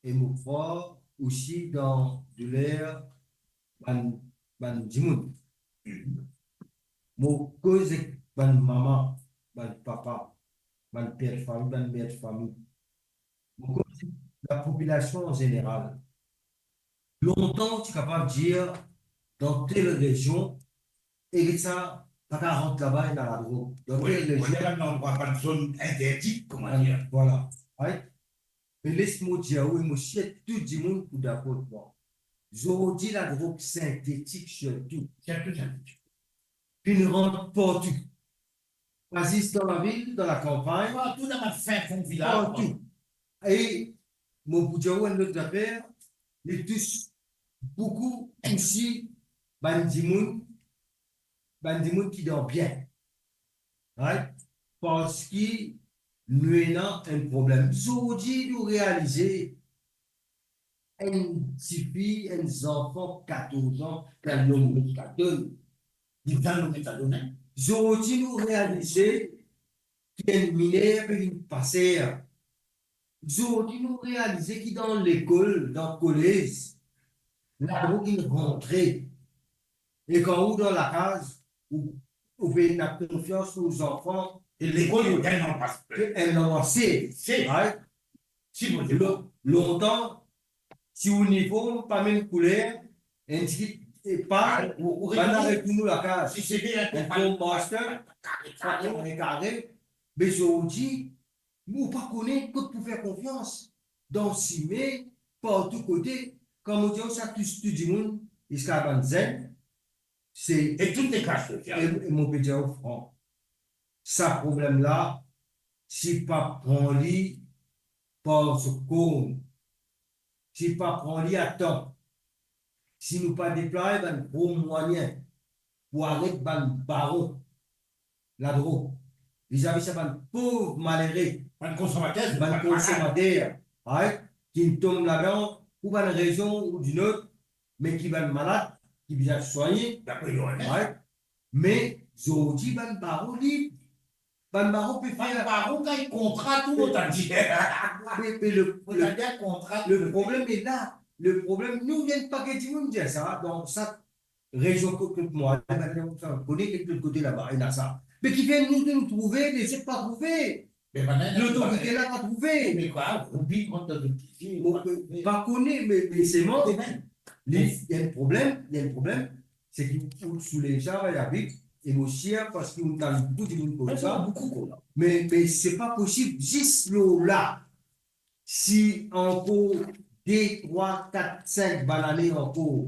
e mo krwar osi dan douler bann, bann dimoun. Mo koz ek bann mama, bann papa, bann per de fami, bann mer de fami. Mo koz ek lapopilasion an zeneral. Lontan, ti kapav dir, dan tel rezion, e sa, pa kapav rant laba, ena ladrog. Dan tel rezion, landrwa, bann zone interdite, kouma dir. Vwala. Right? Me les mo dir ou, e mo sir tou dimoun pou dakor ek mwa. Zordi, ladrog sintetik sirtou. Sirtou sintetik. Finn rant partou. Pa zis dan lavil, dan lakanpagn. Partou dan bann fin fon vilaz. Partou. E mo pou dir ou enn lot zafer, li tous boukou osi bann dimoun, bann dimoun ki dan bien. Right? Parski nou ena enn problem. Zordi nou realize enn tifi, enn zanfan katorz an, ki al nome metadon. Li al nome metadon, hein? Zordi nou realize ki enn miner pe vinn paser. Zordi nou realize ki dan lekol, dan kolez, ladrog inn rantre. E kan ou dan lakaz, ou, ou pe ena konfians lor zanfan. E lekol, ou gagn anplas. Enn anplas. Se, right? Si, bon, lo-, lontan, si ou iniform, pa mem kouler, enn tigit, e pa, ou, ou bann la retourn ou lakaz. Si se bien, enn fo master, kare, kare, kare. Me zordi, ou pa kone kot pou fer konfians. Dan sime, partou kote, kan mo dir ou sa tous tou dimoun, ziska bann zenn, se, e tou leklas sosial. E, e mo pe dir ou fran, sa problem la, si pa pran li par so korn, si pa pran li atan, si nou pa deplwaye bann gro mwayin pou aret bann baron ladrog, vizavi sa bann pov malere, bann konsomater, bann konsomater, right, ki tom ladan pou bann rezon ou dinot, me ki bann malad, ki bizin swagne, right? Me zordi bann baron lib, bann baron pe fer, bann baron gagn kontra tou, mo ta dir. Me, me le, le, le problem est là. Le problem, nou, enn paket dimoun dir sa, donk sa, rezion kot, kot mwa, kone kek lot kote laba, ena sa. Me kifer nou, nou trouve, lezot pa trouve? Lotorite la pa trouve. Me kwa, ou vinn kont dan zot lizie, pa kone, me, me selman, li, ena enn problem, ena enn problem, se ki ou soulez sa, va, David, e mo sir, parski ou tann boukou dimoun koz sa. Me, me se pa posib, zis lor la, si ankor de, trwa, kat, sink bann lane ankor,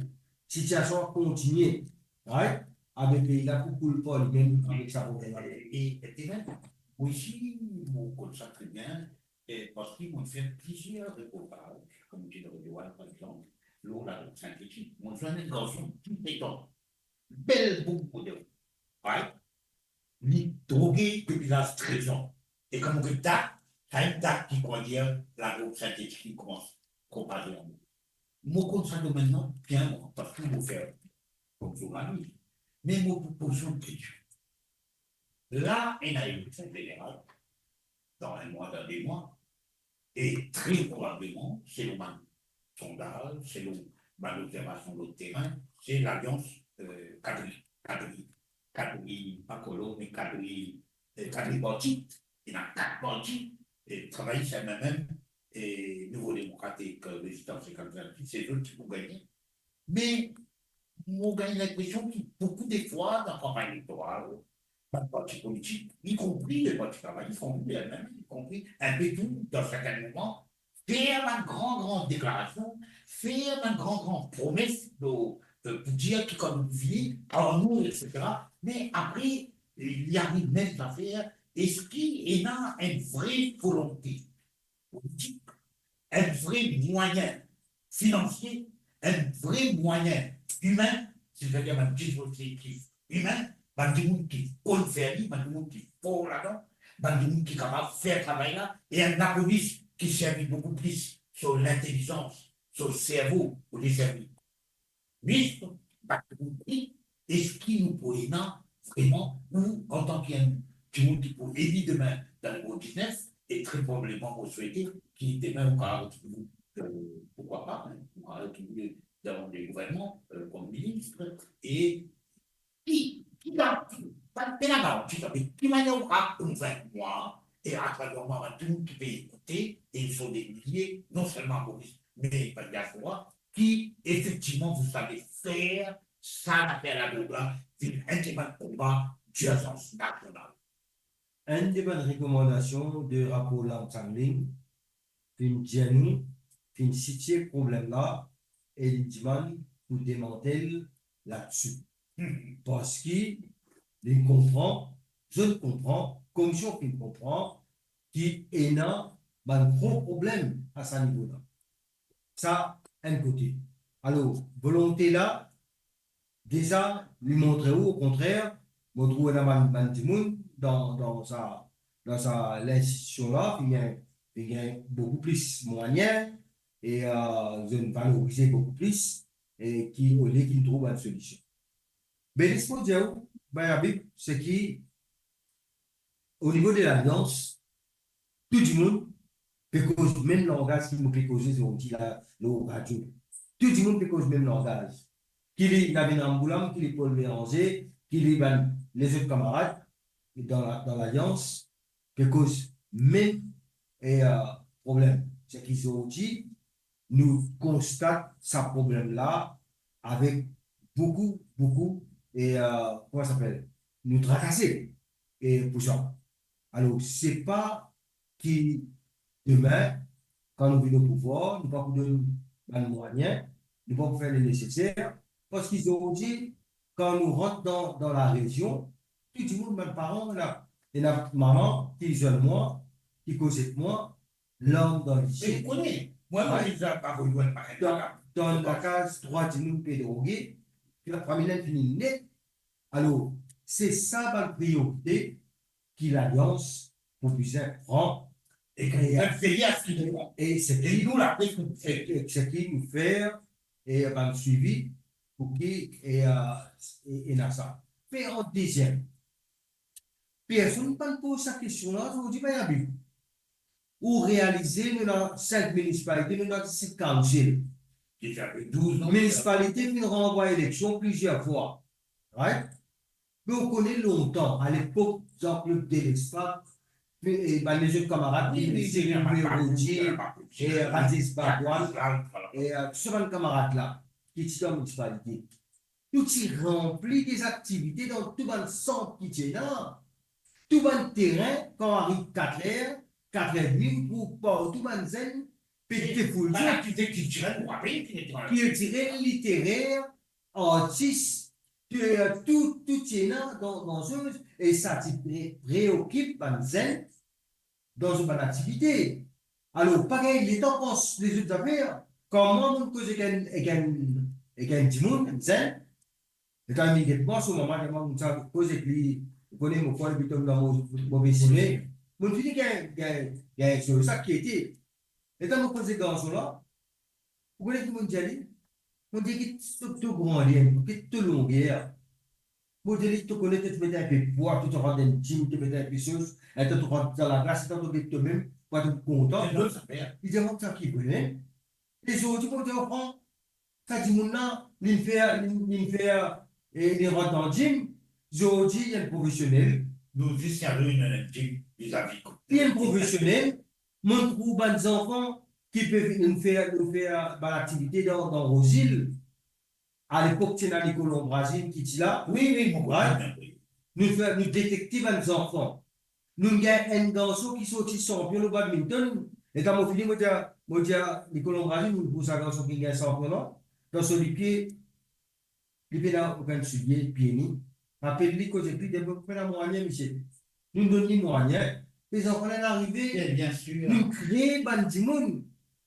sitiasion la kontinie, right? Abe pei la pou koul par limem avek sa problem la. E, e, e, mo osi, mo konn sa tre bien, e, parski mo fer plizier reportaz, kouma ti dan Radio One, par exanp, lor ladrog sintetik. Mo zwenn enn garson, tou petan, bel boug model. Right? Li droge depi laz trez an. E kan mo get dat, sa enn dat ki, koumadir, ladrog sintetik li koumans propaze an mo. Mo konn sa domenn la bien, mwa, parski mo fer kom zournalis. Me mo pou poz zot kestion. La, ena eleksion zeneral, dan enn mwa, dan de mwa, e tre probableman, selon bann sondaz, selon bann obzervasion lor terin, se lalians, eh, Kadri, Kadri, Kadri, pa Kolo, me Kadri, eh, Kadri parti, ena kat parti, eh, Travayis, MNM, e Nouvo Demokratik, eh, Rezistans e Kadri, se zot ki pou gagne. Me mo gagn linpresion ki boukou de fwa dan kanpagn elektoral, bann parti politik, ikonpri le Parti Travayis, ikonpri MNM, ikonpri enpe tou, dan sertin moman, fer bann gran, gran deklarasion, fer bann gran, gran promes, eh, pou dir ki kan nou vini, ar nou, etsetera. Me apre, eh, li ariv mem zafer, eski ena enn vre volonte politik, enn vre mwayin finansie, enn vre mwayin imin, setadir bann dispozitif imin, bann dimoun ki konn fer li, bann dimoun ki for ladan, bann dimoun ki kapav fer travay la, e enn lapolis ki servi boukou plis so lintelizans, so servo, olie servi Mem, bann dimoun ki, eski nou pou ena vreman, ou antan ki enn dimoun ki pou eli demin dan le mo diznef, e tre probableman mo swete ki demin ou kapav retrouv, eh, poukwa pa, hein, ou kapav retrouv dan le gouvernman, euh, kom minis, e ki, ki, ki, ki, ki manier ou kapav konvink mwa, e atraver mwa, bann dimoun ki pe ekoute, e zot de milie, non selman Moris, me bann diaspora, ki efektivman zot ave fer sa lafer ladrog la vinn enn debann konba dirzans nasional. Enn de bann rekomandasion de rapor Langshanling finn dir nou, finn sitie problem la, e li dimann pou demantel ladsi. Hmm. Parski li konpran, zot konpran, komisyon finn konpran ki ena bann gro problem a sa nivo la. Sa, enn kote. Alor, volonte la, deza, li montre ou, okontrer, mo trouv ena bann, bann dimoun dan, dan sa, dan sa linstitision la, ki gagn, ki gagn boukou plis mwayin, e, euh, zot valorize boukou plis, e ki, olie ki trouv bann solision. Be, les mo dir ou, bann Abib, se ki, o nivo de lalians, tou dimoun pe koz mem langaz ki mo pe koze zordi la, lor radio. Tou dimoun pe koz mem langaz. Ki li Navin Ramgoolam, ki li Paul Bérenger, ki li bann lezot kamarad dan la, dan lalians, pe koz mem, e, euh, problem. Seki zordi, nou konstat sa problem la avek boukou, boukou, e, euh, kouma sa apel, nou trakase, e, pou sa. Alor, se pa ki demin, kan nou vinn o pouvwar, nou pa pou donn bann mwayin, nou pa pou fer le neseser, parski zordi, kan nou rant dan, dan larezion, tou dimoun, bann paran, ena, ena mama ki zwenn mwa, ki koz ek mwa, larm dan lizie. Ou kone, mwa, mwa, dan, dan lakaz, trwa dimoun pe droge, ki lafami la fini net. Alor, se sa bann priyorite ki lalians pou bizin pran. E ki, e, e seki nou, lapres, nou fer. E seki nou fer, e bann swivi pou ki, e, e, ena sa. Pe an deziem. Personn pa poz sa kestion la, zordi pa ena bi. Ou realize nou ena sink minisipalite, nou ena dix-sept council. Ki ti ena douz an. Minisipalite finn ranvway eleksion plizier fwa. Right? Me ou kone lontan, alepok Jean-Claude Delespac, e, e bann lezot kamarad, wi, wi, Cyril Rodi, e, Rajesh Bhagwan, e, tou sa bann kamarad la, ki ti dan minisipalite. Nou ti ranpli de aktivite dan tou bann sant ki ti ena, tou bann terin, kan ariv kat ler, kat ler edmi, ou trouv partou bann zenn pe defoul zot. Bann aktivite kiltirel, nou rapel, ki ete kiltirel, literer, artis, tou, tou, tou ti ena dan, dan zot, e sa ti pre-, preokip bann zenn dan zot bann aktivite. Alor, pa gagn letan pans lezot zafer. Kan mwa, mo koz ek enn, ek enn, ek enn dimoun, enn zenn, e kan li get mwa, so mama, kan mwa, mo sa koz ek li, ou kone mo krwar li pe tom dan mo-, move sime. Mo fini gagn, gagn, gagn so sa ki ete. Letan mo koz ek garson la, ou kone ki mo dir li? Mo dir ki to, to grandi, ki to longer. Mo dir li, to kone, to, to met enpe pwa, to, to rant dan lim, to met enpe sos, e to, to rant dan laglas, e to, to get tomem, pou to kontan. Li dir mwa, sa ki vremem. E zordi, mo dir, pran sa dimoun la, li fer, li, li fer, e li rant dan lim, zordi, li enn profesionel. Nou zis ena enn dim vizavi. Li enn profesionel, mo trouv bann zanfan ki pe vinn fer, nou fer bann aktivite dan, dan Rozil. Alepok, ti ena Nicolas Ambrazine ki ti la. Wi, wi, mo konpran, wi. Nou fer, nou detekte bann zanfan. Nou gagn enn garson ki sorti sanpion lor badminton. E kan mo fini, mo dir, mo dir Nicolas Ambrazine, nou pou sa garson ki gagn sanpion la, dan so lipie, li pena okenn soulie, pie ni. Rapel li, koz ek li, dir, pena mwayin, misie. Nou donn li mwayin, e zanfan la arive, bien, bien sir, nou kre bann dimoun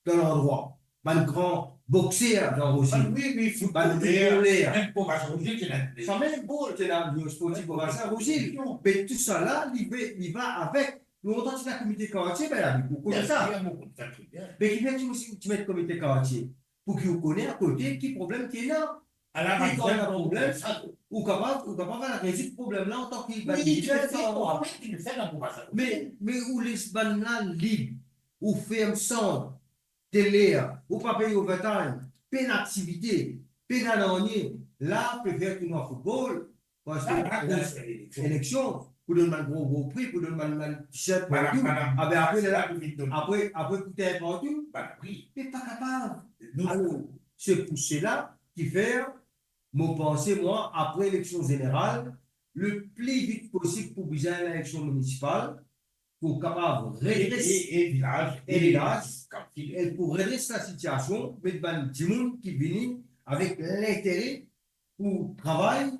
dan landrwa, bann gran bokser dan Rozil. Bann, wi, wi, bann footballer, footballer. Mem Province Rozil, ti ena, sa mem, ti ena Union Sportive Provinciale Rozil. Be tou sa la, li ve, li va avek. Lontan ti ena komite kartie, be la, ou konn sa. Bien sir, mo konn sa tre bien. Be kifer ti, ti met komite kartie? Pou ki ou kone akote ki problem ki ena. Ala, par exanp, ena problem, ou kapav, ou kapav al rezoud problem la antan ki bann lider. Wi, ti pe fer, wi, ti pe fer la pou pa sa. Me, me ou les bann la lib, ou ferm sant, tele, ou pa pey overtime. pena aktivite, pena nanye. La, pe fer tournwa foutbol, parski eleksion, pou donn bann gro, gro pri, pou donn bann, bann t-shirt, partou. Abe apre, la, apre, apre pou ter partou. Me pa kapav. Alor, se pou sela ki fer, mo panse, mwa, apre eleksion zeneral, le pli vit posib pou bizin eleksion minisipal, pou kapav redres e vilaz, e pou redres lasitiasion, met bann dimoun ki vini avek lintere pou travay,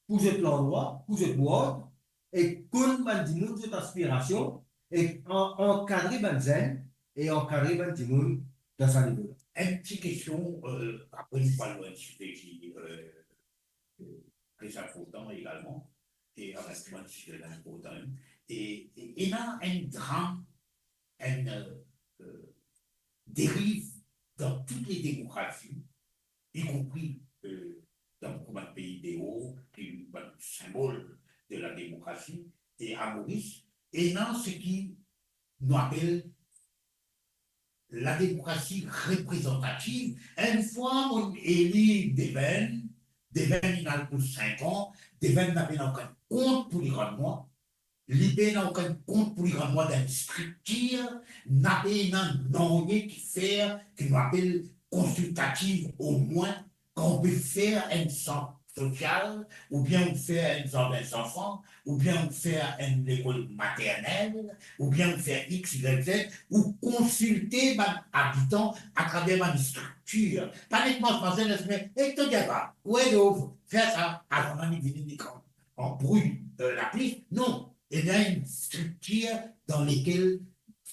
pou zot landrwa, pou zot ward, e konn bann dimoun zot aspirasion, e an-, ankadre bann zenn, e ankadre bann dimoun dan sa nivo la. Enn ti kestion, apre nou pral lor enn size ki, tre inportan egalman, e avek bann size inportan, e, e ena enn dram, enn, e, deriv dan tou le demokrasi, ikonpri, e, dan boukou bann pei deor, ki bann sinbol de lademokrasi, e a Moris, ena seki nou apel lademokrasi reprezantativ. Enn fwa mo'nn eli Devenn, Devenn inn al pou sink an, Devenn napa okenn kont pou li rann mwa, li pena okenn kont pou li rann mwa dan enn striktir, napa nanye ki fer ki nou apel konsiltativ, omwin kan ou pe fer enn sant sosial, oubien ou fer enn zardin zanfan, oubien ou fer enn lekol maternel, oubien ou fer X, Y, Z, ou konsilte bann abitan atraver bann striktir. Pa net mwa, mwa, zis, me, e to dir pa, we, yo, fer sa, avan li vini, li kan, anbrouy, e, lapli. Non, ena enn striktir dan lekel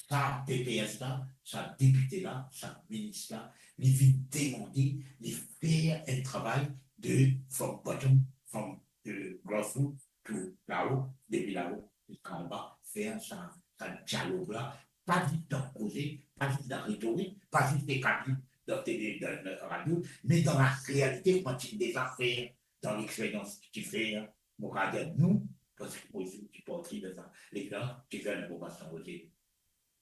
sa P P S la, sa depite la, sa minis la, li vinn demande, li fer enn travay de from bottom, from, e, grassroot to lao, depi lao ziska anba, fer sa, sa dialog la, pa zis dan koze, pa zis dan retorik, pa zis dan kabin, dan tele, dan radio, me dan larealite, kouma ti deza fer, dan lexperyans ki ti fer, mo kapav dir nou, parski mo osi ti parti dan sa, letan ti fer enn formasion osi.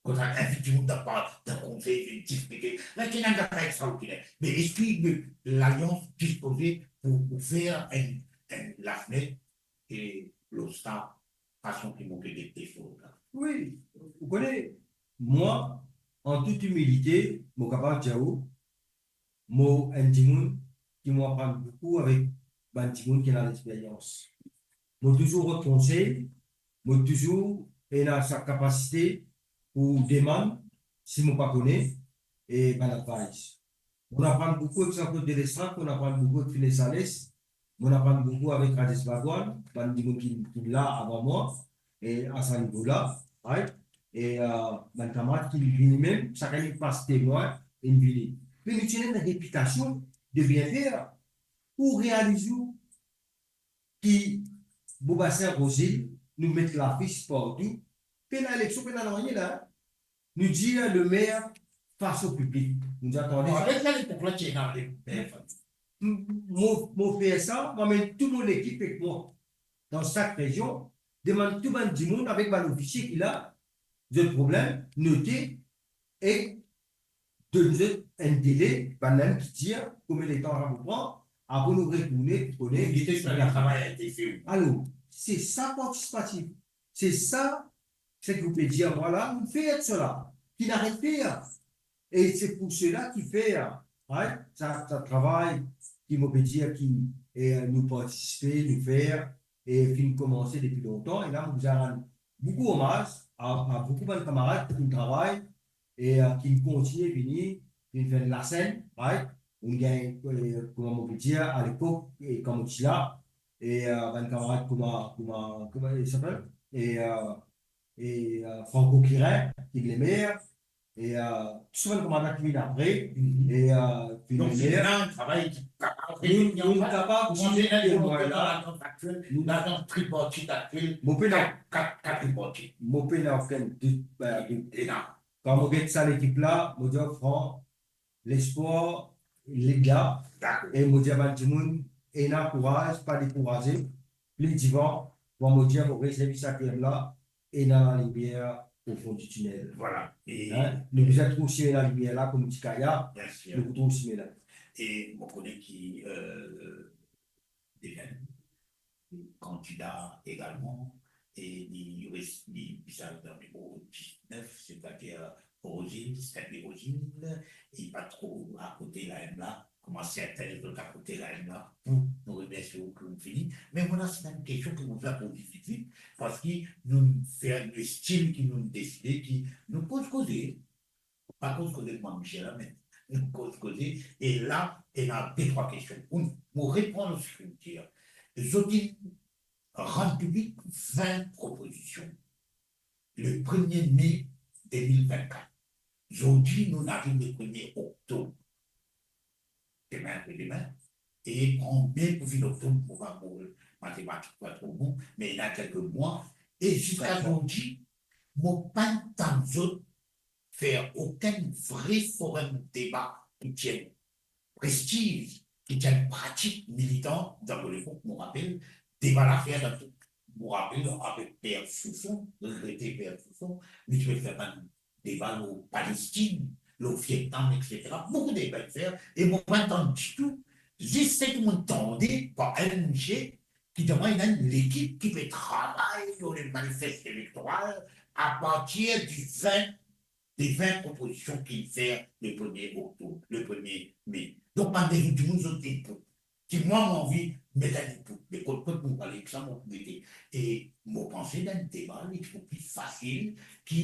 Kouma invit dimoun dan par, dan konsey, vinn explike, me ki ena zafer ek sa oule. Me eski lalians dispoze pou ouver enn, enn lafnet e lor sa fason ki mo pe get lesoz la? Wi, ou kone, mwa, an tout imilite, mo kapav dir ou, mo enn dimoun ki mo aprann boukou avek bann dimoun ki ena lexperyans. Mo touzour rod konsey, mo touzour ena sa kapasite pou demann si mo pa kone, e bann advice. Mo aprann boukou ek Jean-Claude Delestrac, mo aprann boukou ek Phine Sales, mo aprann boukou avek Rajesh Bhagwan, bann dimoun ki, ki la avan mwa, e a sa nivo la, right? E, e, bann kamarad ki vini mem, sakenn inn pas temwin, inn vini. Me nou ti ena enn repitasion de bien fer. Ou realiz ou ki Bobasin Rosil, nou met lafis partou, pena eleksion, pena nanye la. Nou dir lemer fas o piblik. Nou dir, tande, non, sa, avek sa, lepok la ti ena lemer, m-, mo, mo fer sa, mo amenn tou mo lekip ek mwa dan sak rezion, demann tou bann dimoun avek bann ofisie ki la, zot problem, note, ek donn zot enn dele, bann-la ki dir konbien letan sa pou pran, apre nou retourne pou kone. Gete si sa travay la ete fer ou non. Alor, se sa partisipatif. Se sa, seki ou pe dir mwa la, nou fer sela, ki nou aret fer. E se pou sela ki fer, right? Sa, sa travay ki mo pe dir ki, e, nou partisipe, nou fer, e finn koumanse depi lontan, e la mo bizin rann boukou omaz a, a boukou bann kamarad ki finn travay e, e, ki kontigne vini, vinn fer lasenn, right? Ou gagn, e, kouma mo pe dir, alepok, e, kan mo ti la, e, e, bann kamarad kouma, kouma, kouma, e, sa apel? E, e, e, e, Franco Kirin, ki lemer, e, e, tou sa bann kamarad ki vinn apre, e, e, ki lemer. Donk, se enn travay ki kapav, nou, nou kapav dir ke mwa la, ladans aktiel, nou, ladans tripartit aktiel, mo pena, kat, kat, katripartit. Mo pena okenn dout, ben, dout. Kan mo get sa lekip la, mo dir, Fran, lespwar li la. Dakor. E mo dir bann dimoun, ena kouraz, pa dekouraze, pli divan, kouma mo dir, mo rezerv sa ki ena la, ena lalimier o fon di tinel. Vwala. E nou bizin trouv sime lalimier la, kouma ti Kaya, nou pou trouv sime la. E mo kone ki, euh, Deven, kandida egalman, e li res-, li, li bizin dan nimero diznef, setadir Rosil, Stanley Rosil, li pa tro akote la M la, kouma sertin lezot akote la M la, pou nou remersie ou ki ou fini. Me mo ena sertin kestion ki mo pou poze vit vit, parski nou fer, nou estim ki nou deside ki nou koz koze, pa koz koze kouma Michel la, me nou koz koze, e la, ena de trwa kestion. Mo repran seki ou dir. Zot inn rann piblik vin propozision le premie me de mil vennkat. Zordi, nou ariv le premie oktob. Demin, apre demin. E konbien pou vinn oktob, mo pa, mo matematik pa tro bon, me ena kelke mwa. E ziska zordi, mo pa'nn tann zot fer okenn vre forum deba ki tir prestiz, ki tir pratik militan dan mo lepok, mo rapel, deba lafer dan tou. Mo rapel avek Per Sousson, regrete Per Sousson, li ti pe fer bann deba lor Palestinn, lor Vietnam, et cetera. Boukou deba fer, e mo pa'nn tann ditou, zis seki mo'nn tande par enn misie ki dir mwa ena enn lekip ki pe travay lor le manifes elektoral apartir di vin, de vin propozision ki fer le premie oktob, le premie me. Donk, bann lezot dimoun, zot input. Si mwa, mo anvi met enn input, me kot, kot mo pou ale ek sa, mo pou mete. E mo panse dan enn deba, li ti pou pli fasil ki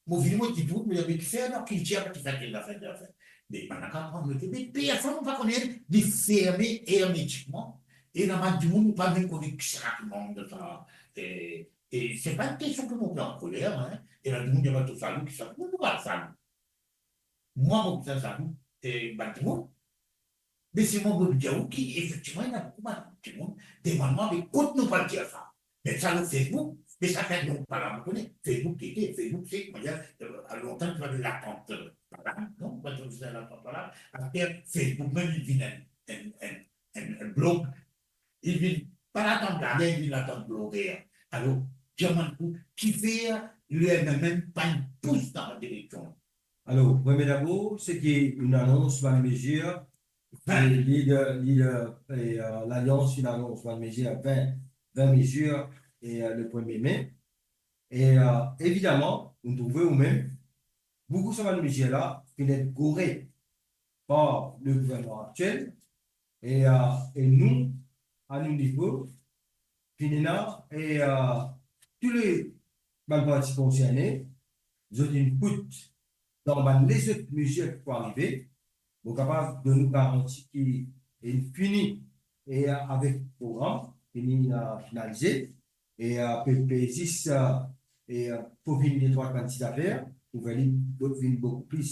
mo vini, mo dir, mo dir, me kifer, non, kiltir, pa kifer, tel zafer, tel zafer. Me bann la kapav note, me personn pa kone, li ferme ermetikman, e ena bann dimoun, nou pa mem kone kisannla ki manm dan sa. E, e se pa enn kestion ki mo pe ankoler, hein. Ena dimoun, li ava to zalou, kisannla, mo pa zalou. Mwa, mo bizin zalou, e, bann dimoun. Me si mo pou dir ou ki, efektivman, ena boukou bann dimoun demann mwa, me kot nou pou al dir sa? Met sa lor Facebook, me sa fer nou pa la, mo kone. Facebook ki ete, Facebook, se, kouma dir, euh, lontan, ti ena latant, euh, palab, non? Kouma dir, latant palab. Aster, Facebook mem, li vinn enn, enn, enn, enn, enn blog. Li vinn, pa latant lager, li vinn latant bloger. Alor, dir mwa enn kou, kifer le M M M pa'nn pous dan sa direksion? Alor, premie dabor, se ki nou anons bann mezir, vin. Li, li, li, euh, e, euh, Lalians finn anons bann mezir, vin, vin mezir, e, euh, le premie me. E, euh, evidaman, nou trouve ou mem, boukou sa bann mezir la finn et gore par le gouvernman aktiel, e, euh, e nou, a nou nivo, finn ena, e, euh, tou le bann parti konserne, zot input dan bann lezot mezir ki pou arive, mo kapav donn ou garanti ki inn fini, e, euh, avek program, fini, euh, finalize, e, euh, pe, pe zis, euh, e, euh, pou vinn detrwa bann ti zafer, pou fer li, pou vinn boukou pli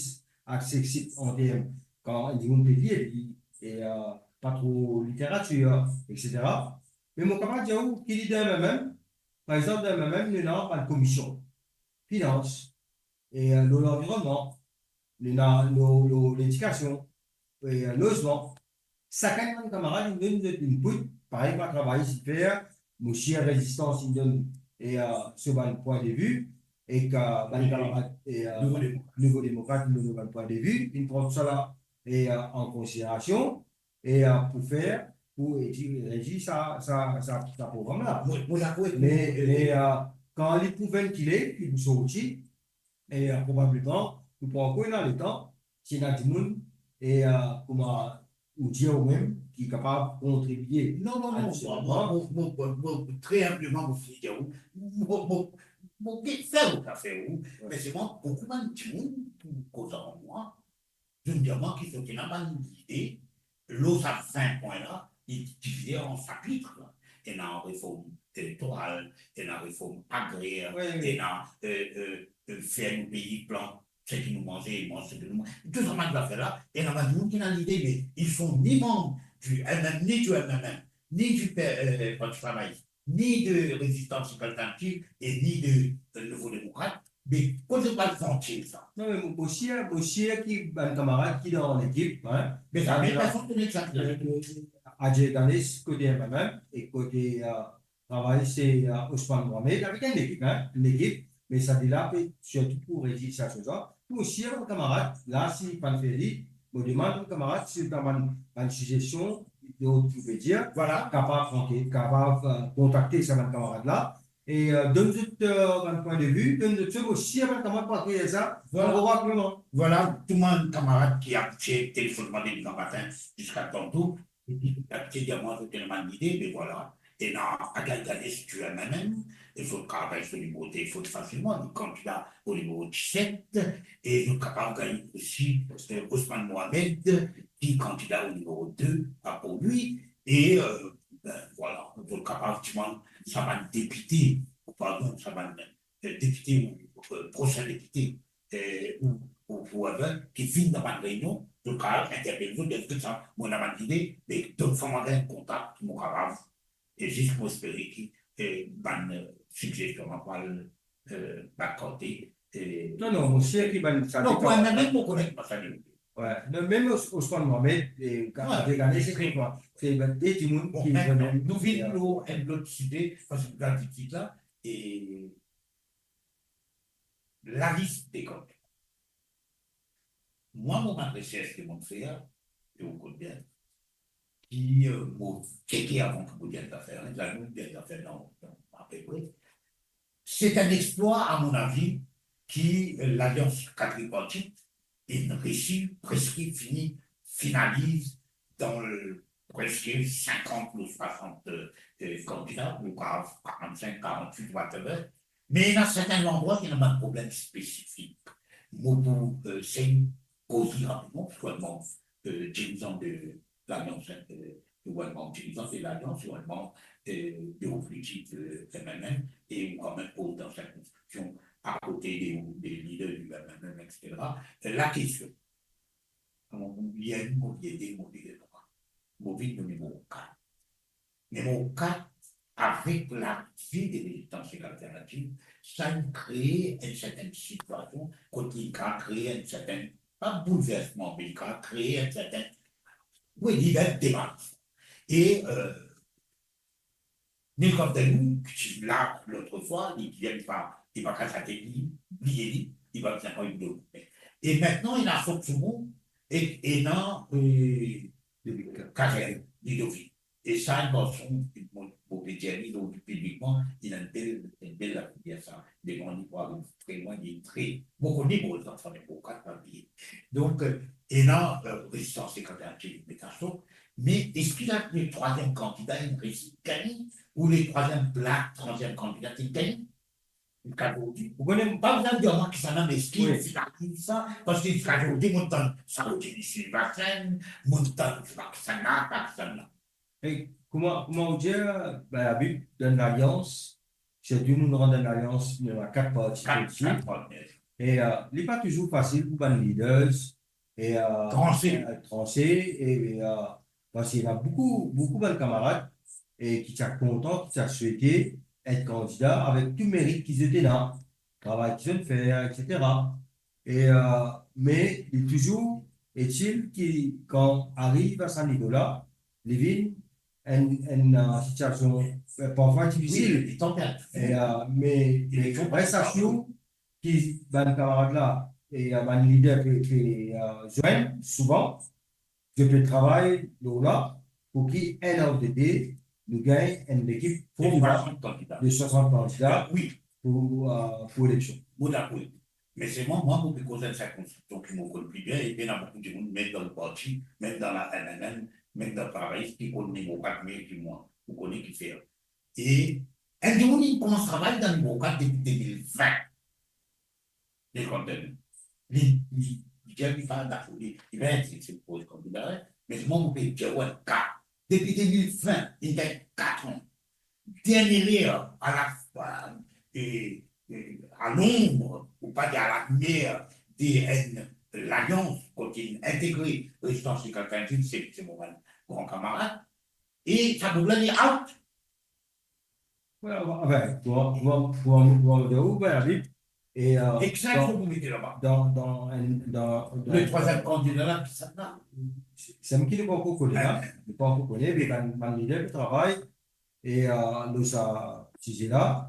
aksesib an term, kan enn dimoun pe lir, li, e, euh, pa tro literatir, et cetera. Me mo kapav dir ou ki li dan M M M, par exanp, dan M M M, nou ena bann komision. Finans, e, euh, lor lanvironnman, nou ena lor, lor ledikasion, e, euh, lozman. Sakenn bann kamarad inn donn zot input, parey bann travayis inn fer, mo sir Rezistans inn donn, e, euh, so bann pwin de vi, ek, euh, bann kamarad, e, euh, Nouvo Demokrat. Nouvo Demokrat inn donn bann pwin de vi, inn pran tousala, e, euh, an konsiderasion, e, euh, pou fer, pou, e, redi sa, sa, sa, sa program la. Mo, mo dakor avek ou, me, e, me, euh, kan li pou vinn kile, ki pou sorti, e, euh, probableman, nou pou ankor ena letan, si ena dimoun, e, euh, kouma ou dir ou mem, ki kapav kontribie. Non, non, non, mo, mo, mo, mo, mo, tre inbleman, mo fini dir ou, mo, mo, mo, mo, fer ou, fer ou, wi. Me selman, boukou bann dimoun, pou koz ar mwa, zot dir mwa ki zot ena bann lide, lor sa vin pwin la, li divize an sapit. Ena reform elektoral, ena reform agrer, wi, wi, ena, euh, euh, euh, fer nou pei plan, seki nou manze, manz seki nou manze. Tou sa bann zafer la, ena bann dimoun ki ena lide, me ils sont ni manm di M M, ni di M M M, ni di, euh, Parti Travayis, ni de Rezistans Alternativ e ni de, euh, Nouvo Demokrat, me kot zot pou al vantil sa? Non, me mo, mo sir, mo sir ki bann kamarad ki dan lekip, hein. Me sa, me, euh, personn kone sa. Euh, euh, Adje Danis kote M M M e kote, euh, travay se, euh, Osman Mohamed avek enn lekip, hein, enn lekip, me sa de la pe sirtou pou redi sa soz la. Mo sir bann kamarad la, si pa'nn fer li, mo demann bann kamarad si zot ena bann, bann sizestion, zot, ki pe dir, vwala, kapav, ok, kapav, eh, kontakte sa bann kamarad la, e, eh, donn zot, eh, bann pwin de vi, donn zot, si bann kamarad pou akeyer sa, vwala, nou revwar, non? Vwala, tou bann kamarad ki abitie telefonn mwa depi gramatin ziska tanto, ki abitie dir mwa zot ena bann lide, be vwala. Ena, al gagn si ti ena mem, e zot kapav gagn so nimero telefon fasilman, li kandida o nimero diset, e zot kapav gagn osi, eh, Ousmane Mohamed, ki kandida o nimero de, apre li, e, eh, be, vwala, zot kapav dimann sa bann depite, ou pardon, sa bann, eh, depite ou, eh, prosin depite, eh, ou, ou whoever, ki vinn dan bann reynion, zot kapav interpel zot, dir zot sa, mo ena bann lide, me donn mwa enn kontak, mo kapav, e zis mo espere ki, eh, bann, eh, sizestion la pou al, eh, bann kote, eh, non, non, mo sir ki bann, sa non, depan. Mwa mem, mo kone pa sa li. Wi, non, mem Os-, Ousmane Mohamed, eh, ka-, wi, de gane, se tre, se bann de dimoun, bon, ki, mentnan, nou vinn, eh, lor enn lot size, parski nou gard titre la, e lalis de kandida. Mwa, mo bann resers ki mo fer, e ou konn bien, ki, eh, mo tcheke avan ki mo dir enn zafer, hein, la nou dir enn zafer dan, dan apepre. Se enn explwa, a mon avi, ki, eh, Lalians Katripartit inn resi, preske fini, finaliz dan, eh, preske sinkant ou swasant, eh, kandida, ou karann-, karann-sink, karant-wit, whatever. Me ena sertin landrwa ki ena bann problem spesifik. Mo pou, eh, sey koz li rapidman, parski enn manb, eh, dirizan de Lalians, eh, ou enn manb dirizan de Lalians, ou enn manb, eh, de refuji, eh, M M M, e ou kanmem koz dan sirkonskripsion akote de, de lider di M M M, et cetera. Eh, lakestion, mo, mo, mo, mo vinn nimero kat. Nimero kat, avek larive de Rezistans Ek Alternativ, sa inn kree enn sertin sitiasion kot li kapav kree enn sertin, pa boulversman, me li kapav kree enn sertin, wi, li ena demarkas. E, eh, Neil Canteloup, ki ti la lot fwa, li, li, li pa, li pa kas latet li, bliye li, li pa bizin pran enn lot. E mintnan, ena Fox Soumou, e, ena, eh, Kazel, Ludovic. E sa, enn garson, mo, mo pe dir li, donk, piblikman, li ena enn bel, enn bel lafilier sa. Devan li pou al tre lwin, li tre, mo kone mo zanfan, mo kat pa bliye. Donk, eh, ena, eh, Rezistans Ek Alternativ, me eski la, le trwaziem kandida, inn resi gagne, ou le trwaziem plak, trwaziem kandida, inn gagne? Ziska zordi. Ou kone, pa bizin dir mwa kisannla, me eski, wi, finaliz sa, parski ziska zordi, mo tann sa, Rotini Sylvain, mo tann sa, kisannla, sa, kisannla. E kouma, kouma ou dir, be, Habib, dan Lalians, sirtou nou rant dan Lalians, nou ena kat parti politik. Kat, kat parti. E, eh, li pa touzour fasil pou bann leaders, e, eh, transe, eh, transe, e, eh, parski ena boukou, boukou bann kamarad, e ki ti a kontan, ki ti a swete et kandida avek tou merit ki zot ena, travay ki zot fer, et cetera. E, eh, me li touzour etil ki kan ariv a sa nivo la, li vinn enn, enn, eh, sitiasion, eh, parfwa difisil. Wi, li tanp. E, eh, me, me res asir ki bann kamarad la, e, eh, bann lider pe, pe, eh, zwenn souvan, zot pe travay lor la, pou ki end of the day, nou gagn enn lekip de swasant kandida. De swasant kandida, wi, pou, eh, pou eleksion. Mo dakor. Me selman, mwa, mo pe koz enn sirkonskripsion ki mo konn pli bien, e ena boukou dimoun, mem dan leparti, mem dan la M M M, mem dan Travayis, ki konn nimero kat miye ki mwa, ou kone kifer. E enn dimoun inn koumans travay dan nimero kat depi de mil vin. Li kontan. Li, li, li dir li pa dakor, li, li pa enterese pou poz kandida, me mwa, mo pe dir ou enn ka. Depi de mil vin, li gagn kat an. Dernie ler, a la, e, e, a lonb, ou pa dir a lalimier de enn lalians, kot li integre Rezistans Ek Alternativ, se, se mo bann gran kamarad. E sa boug la, li out. Wi, anfin, pou, pou, pou, pou, pou, e, eh, dan, dan, dan, dan, dan, le trwaziem kandida la, ki sa la? Sa, sa, nou pankor kone, hein? Nou pankor kone, me bann, bann lider pe travay, e, eh, lor sa size la,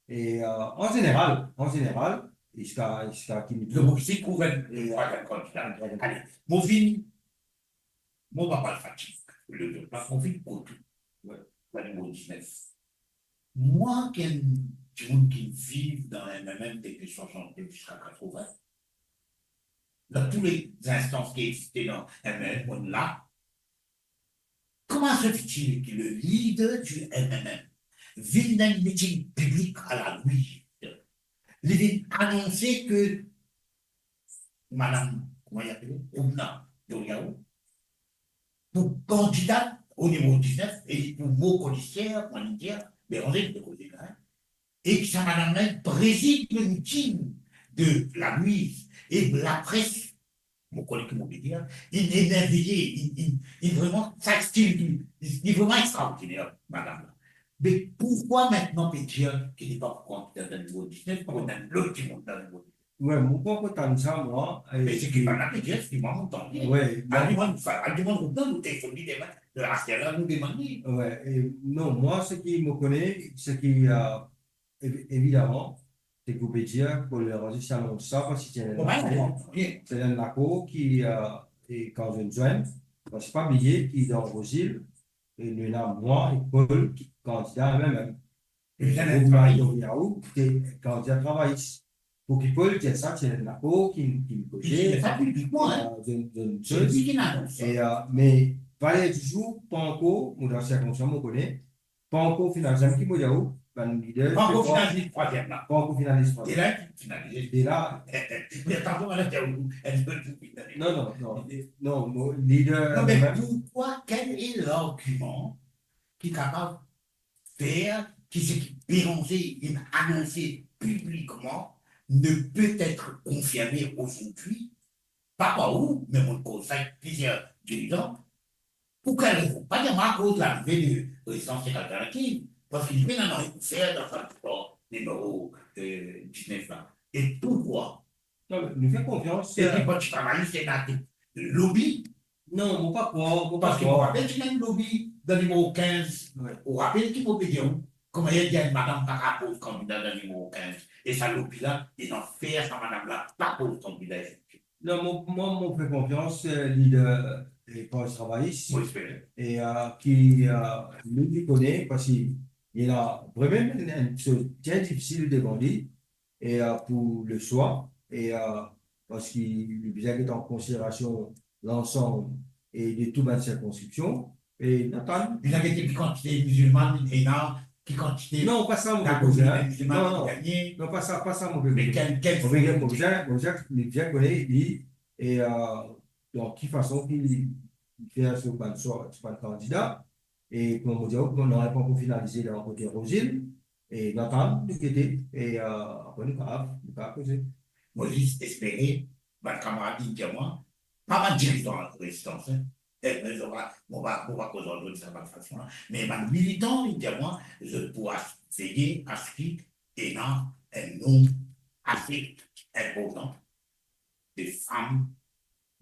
e, eh, an zeneral, an zeneral, ziska, ziska ki nou trouv, e, eh, trwaziem kandida. Ale, mo vinn Mo pa pral fatig, lezot la, mo finn kot ou. Wi. Sa nimero diznef. Mwa, ki enn dimoun ki viv dan M M M depi swasannde ziska katrovin, dan tou le zinstans ki existe dan M M M, mo la, kouma se feti'l ki le leader du M M M vinn dan enn miting piblik a la Louise, li vinn anonse ke madam, kouma li apele, Roumna Doriaou, pou kandida o nimero diznef, e li pou mo kolister, kouma li dir, Beranze, li pe koze la, hein, e ki sa madam la inn prezid le miting de la Louise, e lapres, mo kone ki mo pe dir, inn emerveye, inn, inn, inn vreman, sa stil li, li, li vreman extraordiner, madam la. Me poukwa aster pe dir ki li pa pou kandida dan nimero diznef, pou enn lot dimoun dan nimero diznef? Wi, mo pa kontan sa, mwa. Me seki bann la pe dir, seki mwa mo tande. Wi, al demann, al demann Roumna, nou telefonn li demin, aster la nou demann li. Wi, e non, mwa, seki mo kone, seki, euh, évi-, évidaman, seki ou pe dir, pou Beranze anons sa, parski ti ena, bon, ben, bon, wi, ti ena lakor ki, euh, e kan zot zwenn, parski pa bliye ki dan Rouzil, e nou ena mwa e Paul ki kandida mem, mem. E Roumna Doriaou, ki kandida travayis. Pou ki Paul dir sa, ti ena lakor ki, ki koze, li dir sa piblikman, hein. Euh, zot, zot, se li ki anonse. E, euh, me valer dizour, pankor, mo dan sirkonstans, mo kone, pankor final, sa ki mo dir ou, bann lider, pankor final trwaziem la. Pankor final trwaziem. E la, finalize. E la, e, e, e, atann, mo dir ou, enn segonn pou finalize. Non, non, non. Non, mo, lider, non, me mem, poukwa, quel est l'argument ki kapav fer ki seki Beranze inn anonse piblikman ne peut être confirmé aujourd'hui, pa par ou, me mo koz avek plizier dirizan, pou kel rezon? Pa dir mwa akoz larive de rezidans alternativ, parski li pena nanye pou fer dan sa listwar nimero, euh, diznef la. E poukwa? Non, me nou fer konfians, e euh, ki parti travayis ena tou lobi? Non, mo pa krwar, mo pa krwar. Parski mo rapel ti ena enn lobi dan nimero kinz. Wi. Ou rapel ki mo pe dir ou, kouma li dir enn madam pa kapav poz kandida dan nimero kinz. E sa lobi la, ena fer sa madam la pa poz kandida efektif. Non, mo, mo, mo fer konfians, euh, lider, euh, parti travayis. Mo espere. E, euh, ki, euh, li, li kone, parski li ena vreman enn, enn soz bien difisil devan li, e, euh, pou le swa, e, euh, parski li bizin get an konsiderasion lansam e de tou bann sirkonskripsion, e nou atann. Bizin get ki kantite mizilman ena, ki kantite... Non, pa sa mo pe koze, hein. Non, non. Non, pa sa, pa sa mo pe koze. Me kel, kel... Mo pe koze, mo bizin, mo bizin kone li, e, euh, dan ki fason ki li fer so bann swa, so bann kandida, e kouma mo dir ou, kouma nou pa ankor finalize dan kote Rouzil, e nou atann, nou gete, e, euh, apre nou kapav, nou kapav koze. Mo zis espere, bann kamarad inn dir mwa, pa bann dirizan rezistans, hein. E, me, mo pa, mo pa, mo pa koz ar zot sa bann fason la. Me bann militan inn dir mwa, zot pou as-, veye aski ena enn nonb ase inportan de fam,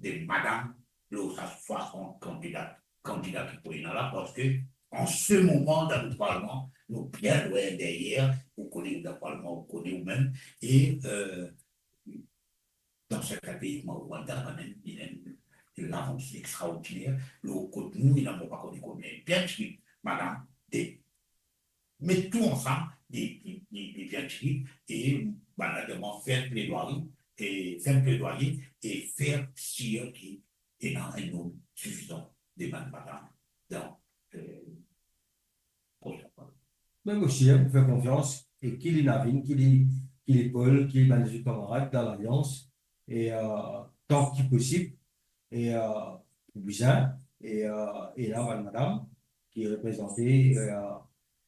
de madam, lor sa swasant kandida, kandida ki pou ena la, parski an se moman dan nou parlman, nou bien lwin deryer, ou kone, dan parlman, ou kone ou mem, e, euh, dan sertin pei, kouma Rwanda, kanmem, ena enn lavans extraordiner, lor kot nou, ena, mo pa kone konbien, bien ti, madam, de met tou ansam, li, li, li, li bien ti, e bann la dir mwa fer pledwari, e fer pledwari, e fer sir ki ena enn nonb sifizan de bann madam dan, euh, prosin fwa. Me mo sir, mo fer konfians, e ki li Navin, ki li, ki li Paul, ki li bann lezot kamarad dan Lalians, e, euh, tan ki posib, e, euh, pou bizin, e, euh, e la, bann madam ki reprezante, e, euh,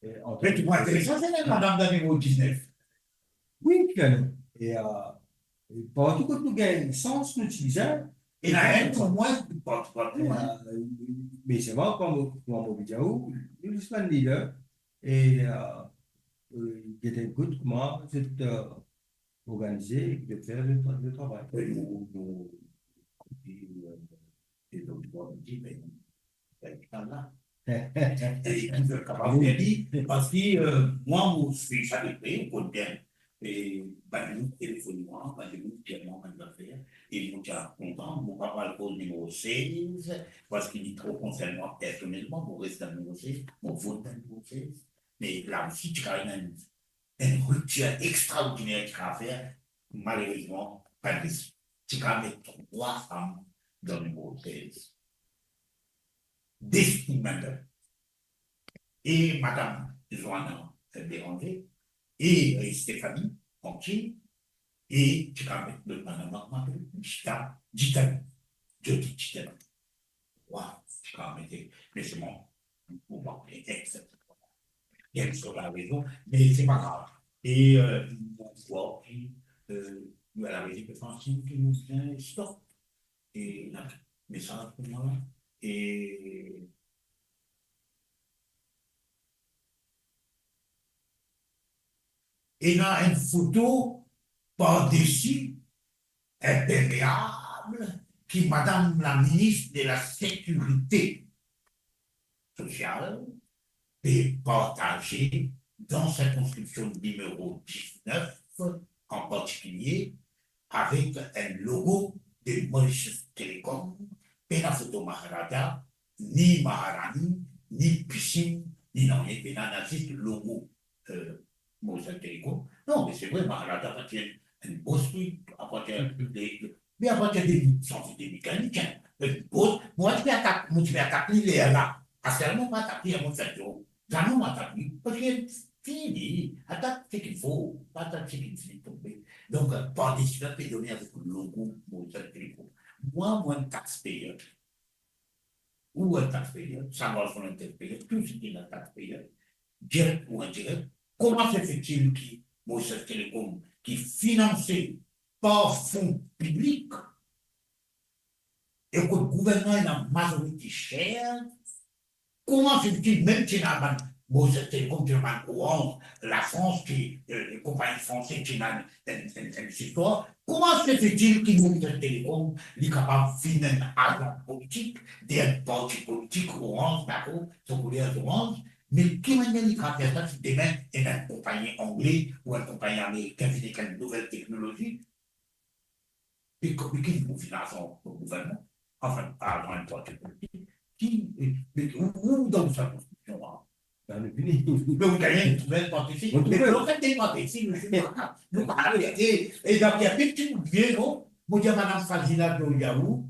e, ant... Me ki pou interesan, se bann madam dan nimero diznef. Wi, ki gagn. E, euh, e partou kot nou gagn sans, nou itiliz li. Ena enn pou mwa, partou, partou, hein. E, euh, me se vre, kouma mo, kouma mo pe dir ou, nou zis bann lider, e, euh, euh, get enn kout kouma zot, euh, organize, zot fer zot, zot travay. E nou, nou, e, euh, e donk, bon, nou dir, me, ben, la. E ki zot kapav fer li, parski, euh, mwa, mo swiv sa de pre, ou konn bien. E bann dimoun telefonn mwa, bann dimoun dir mwa bann zafer, e mo ti kontan, mo pa pral koz nimero sez, parski li tro konsern mwa personelman, mo res dan nimero sez, mo vot dan nimero sez. Me la osi ti kapav ena enn, enn riptir extraordiner ti kapav fer, malerezman, pa resi. Ti kapav met trwa fam dan nimero sez. Destiny Mandel. E madam Joanna Béranger, e, e Stéphanie Anquetil, e ti kapav met lot madam la, kouma apel, Gita, Gita, Jody Gita. Wa, ti kapav mete, me selman, ou pa pe ex. Bien sir, la rezon, me se pa grav. E, euh, mo krwar ki, euh, nou a la rezon, Francine, ki nou bizin stop. E la, mesaz pou mwa la. E ena enn foto par desi, inpermeab, ki madam la minis de la Sekirite Sosial pe partaze dan sirkonskripsion nimero diznef an partikilie, avek enn logo de Mauritius Telecom, pena foto Maharaja, ni Maharani, ni pisinn, ni nanye, pena, ena zis logo, euh, Mauritius Telecom. Non, me se vre, Maharaja pa ti enn, enn bos, li, apartir de, de, me apartir de, santi de mekanik, hein. Enn bos, mo ti pe atak, mo ti pe atak li ler la. Aktielman, mo pa atak li, mo fer zot. Zame mo atak li, parski fini, atak seki fo, pa atak seki fini tonbe. Donk, euh, par desi la pe done avek logo Mauritius Telecom. Mwa, mo enn taxpayer, ou enn taxpayer, sa garson enn taxpayer, tou seki ena taxpayer, direk ou indirek, kouma se fetil ki Mauritius Telecom, ki finanse par fon piblik, e kot gouvernman ena majority share, kouma se fetil, mem ti ena bann Mauritius Telecom, ti ena bann Orange, Lafrans, ki, euh, konpagni franse, ti ena enn, enn, enn zistwar, kouma se fetil ki Mauritius Telecom, li kapav vinn enn azan politik de enn parti politik, Orange, dakor, so kouler Orange, me ki manier li kapav fer sa si demin ena enn konpagni angle ou enn konpagni amerikin vinn ek enn nouvel teknolozi, e kouma ki nou vinn avan gouvernman, anfin, avan enn parti politik, ki, e, me ou, ou dan sa konstitisyon la, dan le fini. Me ou gagn enn nouvel parti, me nou fek de parti, nou, nou pa, nou pa arete. E dan, e apre, ti oublie, non, mo dir madam Fazila Doriaou,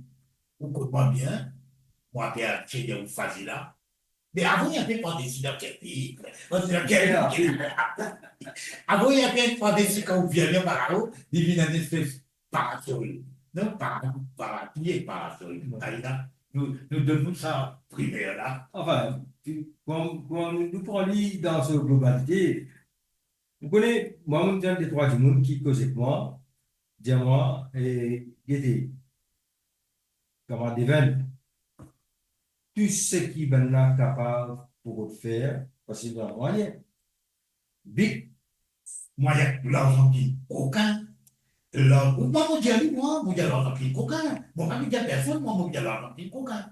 ou konn mwa bien, mo apel, mo apel Fazila, me avan li apel Fazila Kerpi, Fazila Kerpi. Avan li apel Fazila, kan ou vinn par lao, li vinn enn espes parasol. Non, pa, pa pie parasol. Wi. Ayo, nou, nou donn nou sa primer la. Anfin, kom, kom nou pran li dan so globalite, ou kone, mwa, mo dir de trwa dimoun ki koz ek mwa, dir mwa, e, gete, kamarad Devenn, tou seki bannla kapav pou zot fer, parski zot ena mwayin. Bik, mwayin, larzan ki kokin, la, ou pa mo dir li, mwa, mo dir larzan ki kokin. Mo pa mo dir personn, mwa, mo dir larzan ki kokin.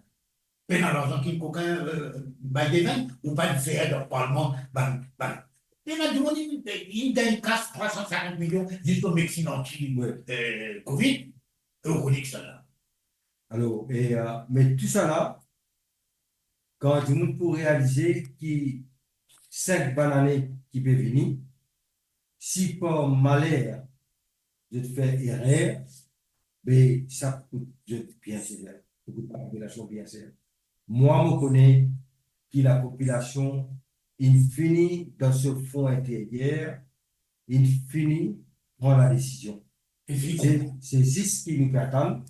Pena larzan ki kokin, euh, bay Devenn, ou pa fer dan parlman, bann, bann. Pena dimoun, inn, inn gagn kas trwa san sinkant milion, zis o Mexique anti, euh, covid, e ou kone kisannla. Alor, e, euh, me tousala, kan dimoun pou realize ki sink bann ane ki pe vini, si par maler zot fer erer, be sa pou kout zot bien ser, pou kout lapopilasion bien ser. Mwa, mo kone ki lapopilasion inn fini dan so for interyer, inn fini pran ladesizion. Se, se zis ki nou pe atann.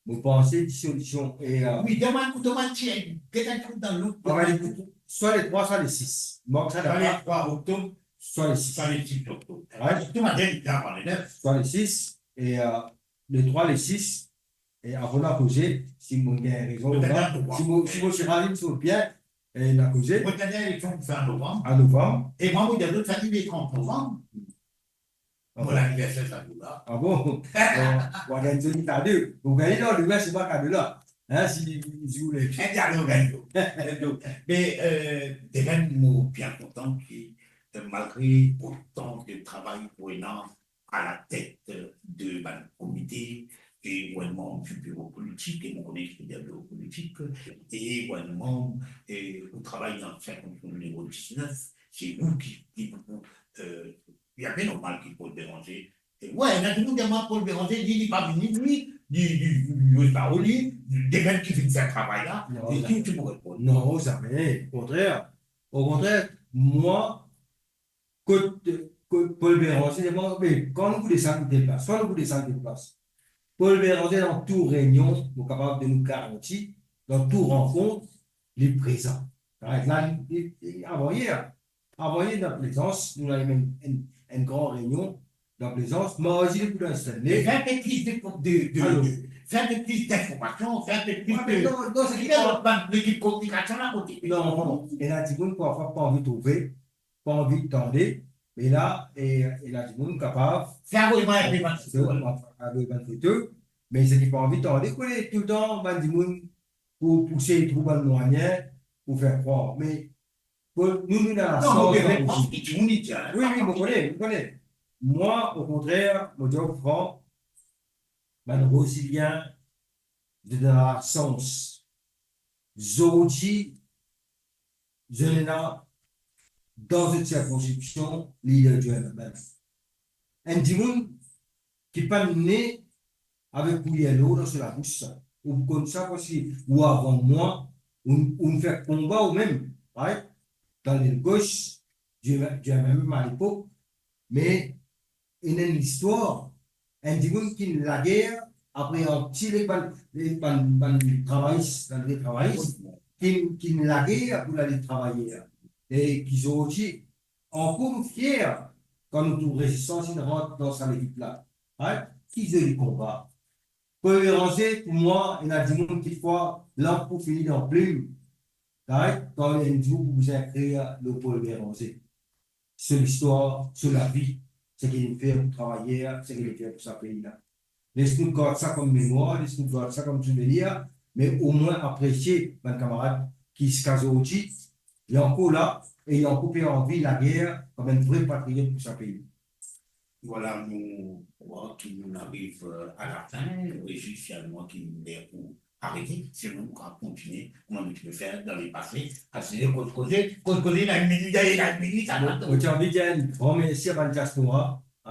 Mo panse ki solision e, euh, wi, demann, demann, ti, get enn kout dan lot. Swa le trwa, swa le sis. Mark sa, swa le trwa oktob, swa le sis. Swa le sis oktob. Right? Tou matin, li avan le nef. Swa le sis, e, euh, le trwa, le sis, e avan nou koze, si mo gagn rezon, petet an novanm, si mo, si mo ti ralim so bien, e nou koze. Mo gagn eleksion pou fer an novanm. An novanm. E mwa, mo dir zot, sa li le trant novanm. Mo laniverser sa zour la. Ah bon? Bon, ou a gagn zoli kado. Ou gagn, non, laniverser, se pa kado la. Hein, si, si ou le. Enn kado, gagn. Me, euh, Devenn, mo bien kontan ki, euh, malgre otan de travay pou ena alatet de bann komite, e ou enn manm di biro politik, e mo kone ki dir biro politik, e ou enn manm, e ou travay dan senkant nimero diznef, se ou ki, ki pou, eh, li apel normal ki Paul Bérenger. E, wi, ena dimoun dir mwa Paul Bérenger, li, li pa vini, li, li, li, li, li, li, li, demin ki vinn fer travay la, non, e ki, ki pou reponn? Non, zame, okontrer. Okontrer, mwa, kot, kot Paul Bérenger, se mwa, me kan nou pou desann deplas, kan nou pou desann deplas, Paul Bérenger, dan tou reynion, nou kapav donn nou garanti, dan tou rankont, li prezan. La, li, li, li, avan yer, avan yer, dan Plezans, nou ena enn, enn, enn gran reynion dan Plezans, mardi, li pou dan Stanley. Fer enn pe plis de, de, de, alor, de, fer enn pe plis dinformasion, fer enn pe plis, wi, me de, non, non, se ki, ki fer bann lekip kominikasion la kote? Non, non, non. Ena dimoun parfwa pa anvi trouve, pa anvi tande, me la, e, ena dimoun kapav fer avoy mwa enpe bann foto, avoy bann foto, me seki pa anvi tande, kone toultan bann dimoun pou, pou sey trouv bann mwayin pou fer krwar. Me pou nou, nou ena lasans, non, mo pe repran seki dimoun dir, hein, wi, wi, mo kone, mo kone. Mwa, okontrer, mo dir ou fran, bann Rosilien, zot ena lasans. Zordi, zot ena dan zot sirkonskripsion lider di M M F. Enn dimoun ki pa'nn ne avek kouyer lor dan so labous sa. Ou konn sa parski ou avan mwa, ou, ou fer konba ou mem, right? Dan lel gos, di, di M M F alepok, me ena enn listwar, enn dimoun ki lager, apre an ti le bann, le bann, bann travayis, bann vre travayis, ki, ki lager pou ale travay, e ki zordi, ankor nou fier kan nou trouv rezistans inn rant dan sa lekip la. Right? Ki zoli konba. Paul Bérenger, pou mwa, ena dimoun ki krwar lank pou fini dan plim. Right? Kan enn zour pou bizin ekrir lor Paul Bérenger. So listwar, so lavi, seki li fer pou travayer, seki li fer pou sa pei la. Les nou gard sa kom memwar, les nou gard sa kom souvenir, me omwin apresie bann kamarad ki ziska zordi, li ankor la, e li ankor pe anvi lager kom enn vre patriot pou sa pei. Vwala, mo krwar ki nou ariv, eh, a lafin, e zis ena mwa ki ler pou arete, sinon nou kapav kontinie kouma nou ti pe fer dan lepase, aster koz koze, koz koze, ena enn minit, ena enn minit, sa... Mo, mo ti anvi dir enn gran mersi a bann diaspora,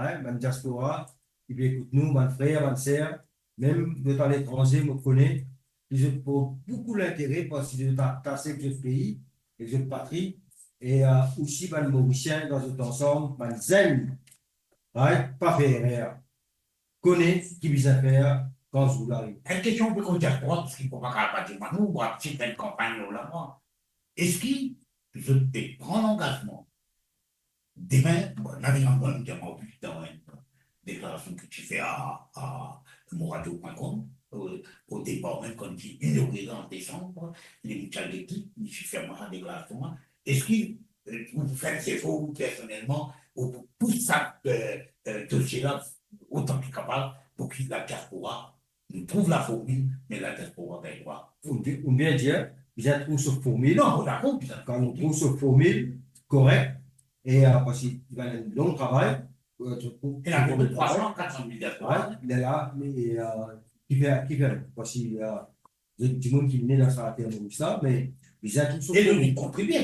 hein, bann diaspora ki pe ekout nou, bann frer, bann ser, mem zot aletranze, mo kone ki zot pran boukou lintere parski zot atase ek zot pei, ek zot patri, e, eh, osi bann Morisien dan zot ansam, bann zenn, right? Pa fer erer. Kone ki bizin fer kan zour la arive. Enn kestion pou diaspora, parski pou pa kapav dir mwa, nou, ou partisip enn kanpagn lor lamwa. Eski zot pe pran langazman? Demin, bon, nou ena enn bann demann dan enn deklarasion ki ti fer a, a moradio pwin kom, o, o depar mem, kan ti inogire an desanm, li ti al lekip, li ti fer mwa sa deklarasion la. Eski, eh, ou fer zefor ou personelman, ou pou pous sa, eh, eh, dosie la otan ki kapav, pou ki ladiaspora, nou trouv laformil, me ladiaspora gagn krwar. Ou bien, ou bien dir, bizin trouv so formil. Non, mo dakor, bizin. Kan nou trouv so formil korek, e, eh, parski li va enn long travay, eh, pou, pou, ena pou trwa san, kat san mil diaspora. Wi, lerla, me, eh, ki fer, ki fer, parski, eh, zot dimoun ki ne dan sa later Moris la, me bizin trouv so... E nou, nou kontribie.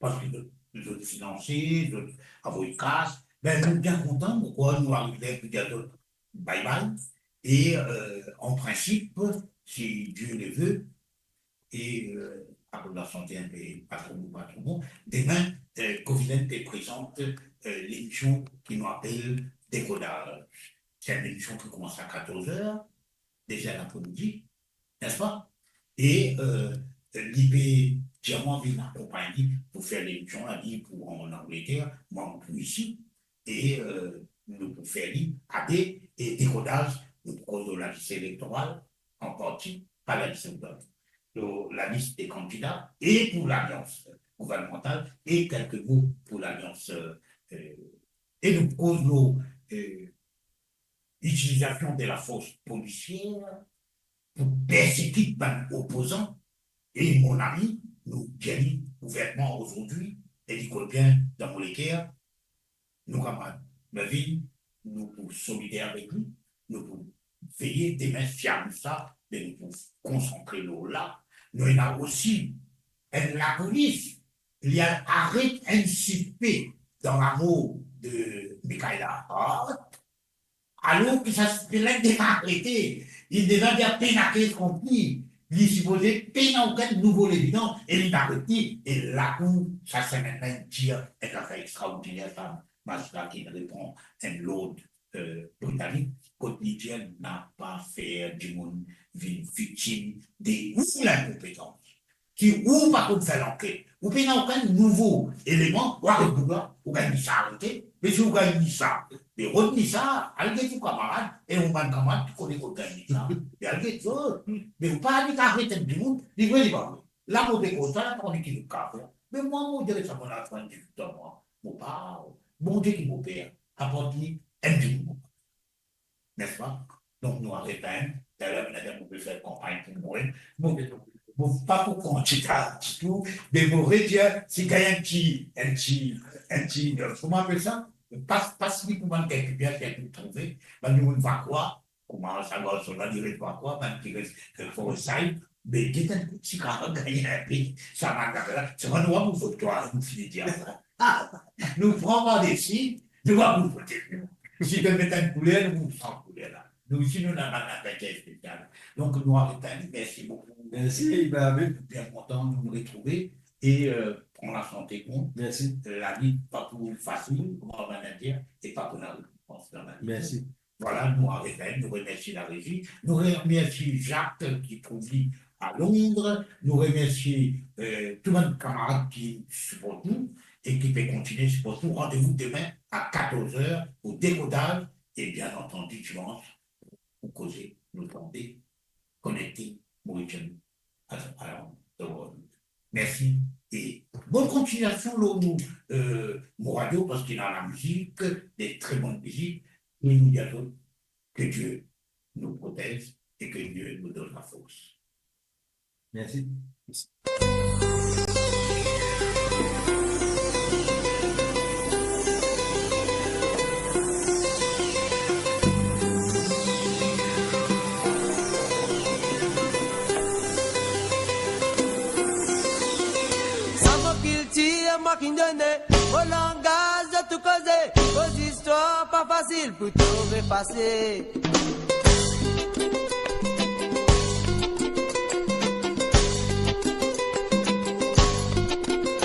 Parski zot, zot finanse, zot avoy kas. Be, nou bien kontan, mo krwar nou arive pou dir zot bye bye. E, eh, an prinsip, si Dieu le veut, e, eh, akoz lasante enpe pa tro bon, pa tro bon, demin, eh, Covilhण pe prezant, eh, lemision ki nou apel Dekodaz. Se enn lemision ki koumans a katorz er, de er lapremidi, nespa? E, eh, li pe dir mwa vinn akonpagn li pou fer lemision la, li pou an Angleter, mwa mo pou isi, e, eh, nou pou fer li a de, e Dekodaz, nou pou koz lor lalis elektoral, an parti, pa lalis elektoral, lor lalis de kandida, e pou lalians gouvernmantal, e kelke mo pou lalians, eh, eh, e nou pou koz lor, eh, itilizasion de lafors polisier pou persekit bann opozan, e mon ami, nou dir li ouvertman azordi, e li kol bien dan mo leker, nou kamarad Mervyn, nou pou solider avek li, nou pou veye demin si ariv sa, me nou pou konsantre lor la. Nou ena osi enn lapolis, li al aret enn sispe dan lamor de Michaela Hart, alor ki sa sispe la deza arete, li deza dir pena kes kont li, li sipoze pena okenn nouvo levidans, e li aret li, e lakour sa semenn la inn tir enn zafer extraordiner, sa mazistra ki inn repran enn lord, eh, britanik, kot li dir napa fer dimoun vinn viktim de ou linkonpetans. Si ou pa konn fer lanket, ou pena okenn nouvo eleman, ou aret boug la, ou gagn li sa arete, me si ou gagn li sa, me rod li sa, al get ou kamarad, e ou bann kamarad, ou kone kot gagn li sa, me al get zot, me ou pa aret enn dimoun, li vre, li pa vre. La, mo pe koz sa, la, pa kone ki nou kav fer. Me mwa, mo dir sa, mo ena trannde-wit an, mwa. Mo pa, Bondie ki mo per, aport li enn dimoun mo pa. Nespa? Donk, nou aret enn, taler, mo pe fer kanpagn pou mwa. Mo, mo pa pou kandida ditou, me mo redir, si gagn enn ti, enn ti, enn ti, kouma apel sa? Pas, pas li pou bann kelke pies, ki pou trouve, bann dimoun va krwar, kouma sa garson la, li res pa krwar, bann ki res, eh, Forest Side, me get enn kout sigar, gagn enpe, sa bann zafer la, se pa nou pou vot twa, nou fini dir sa. Nou pran par desi, nou pa pou vote. Si to met enn kouler, nou pou pran kouler la. Nou osi, nou ena bann zafer spesial. Donk, nou aret li, mersi boukou. Mersi, be, bien kontan nou retrouve e, eh, pran lasante, bon. Mersi. Lavi pa pou fasil, kouma bann dir, e pa pou ena rekonpans dan lavi. Mersi. Vwala, nou aret li, nou remersie larezi, nou remersie Jacques ki trouv li a Londres, nou remersie, eh, tou bann kamarad ki siport nou e ki pe kontinie siport nou. Randevou demin a katorz er pou Dekodaz e, bien antandi, dimans pou koze, nou tande, konekte, Mauritian around the world. Mersi e bonn kontiniasion lor nou, eh, mo radio, parski ena lamizik, de tre bonn mizik, e nou dir a zot, que Dieu nous protège et que Dieu nous donne la force. Mersi. Sa mo kiltir, mwa ki done, mo langaz, zot tou koze, mo zistwar pa fasil pou trouv efase.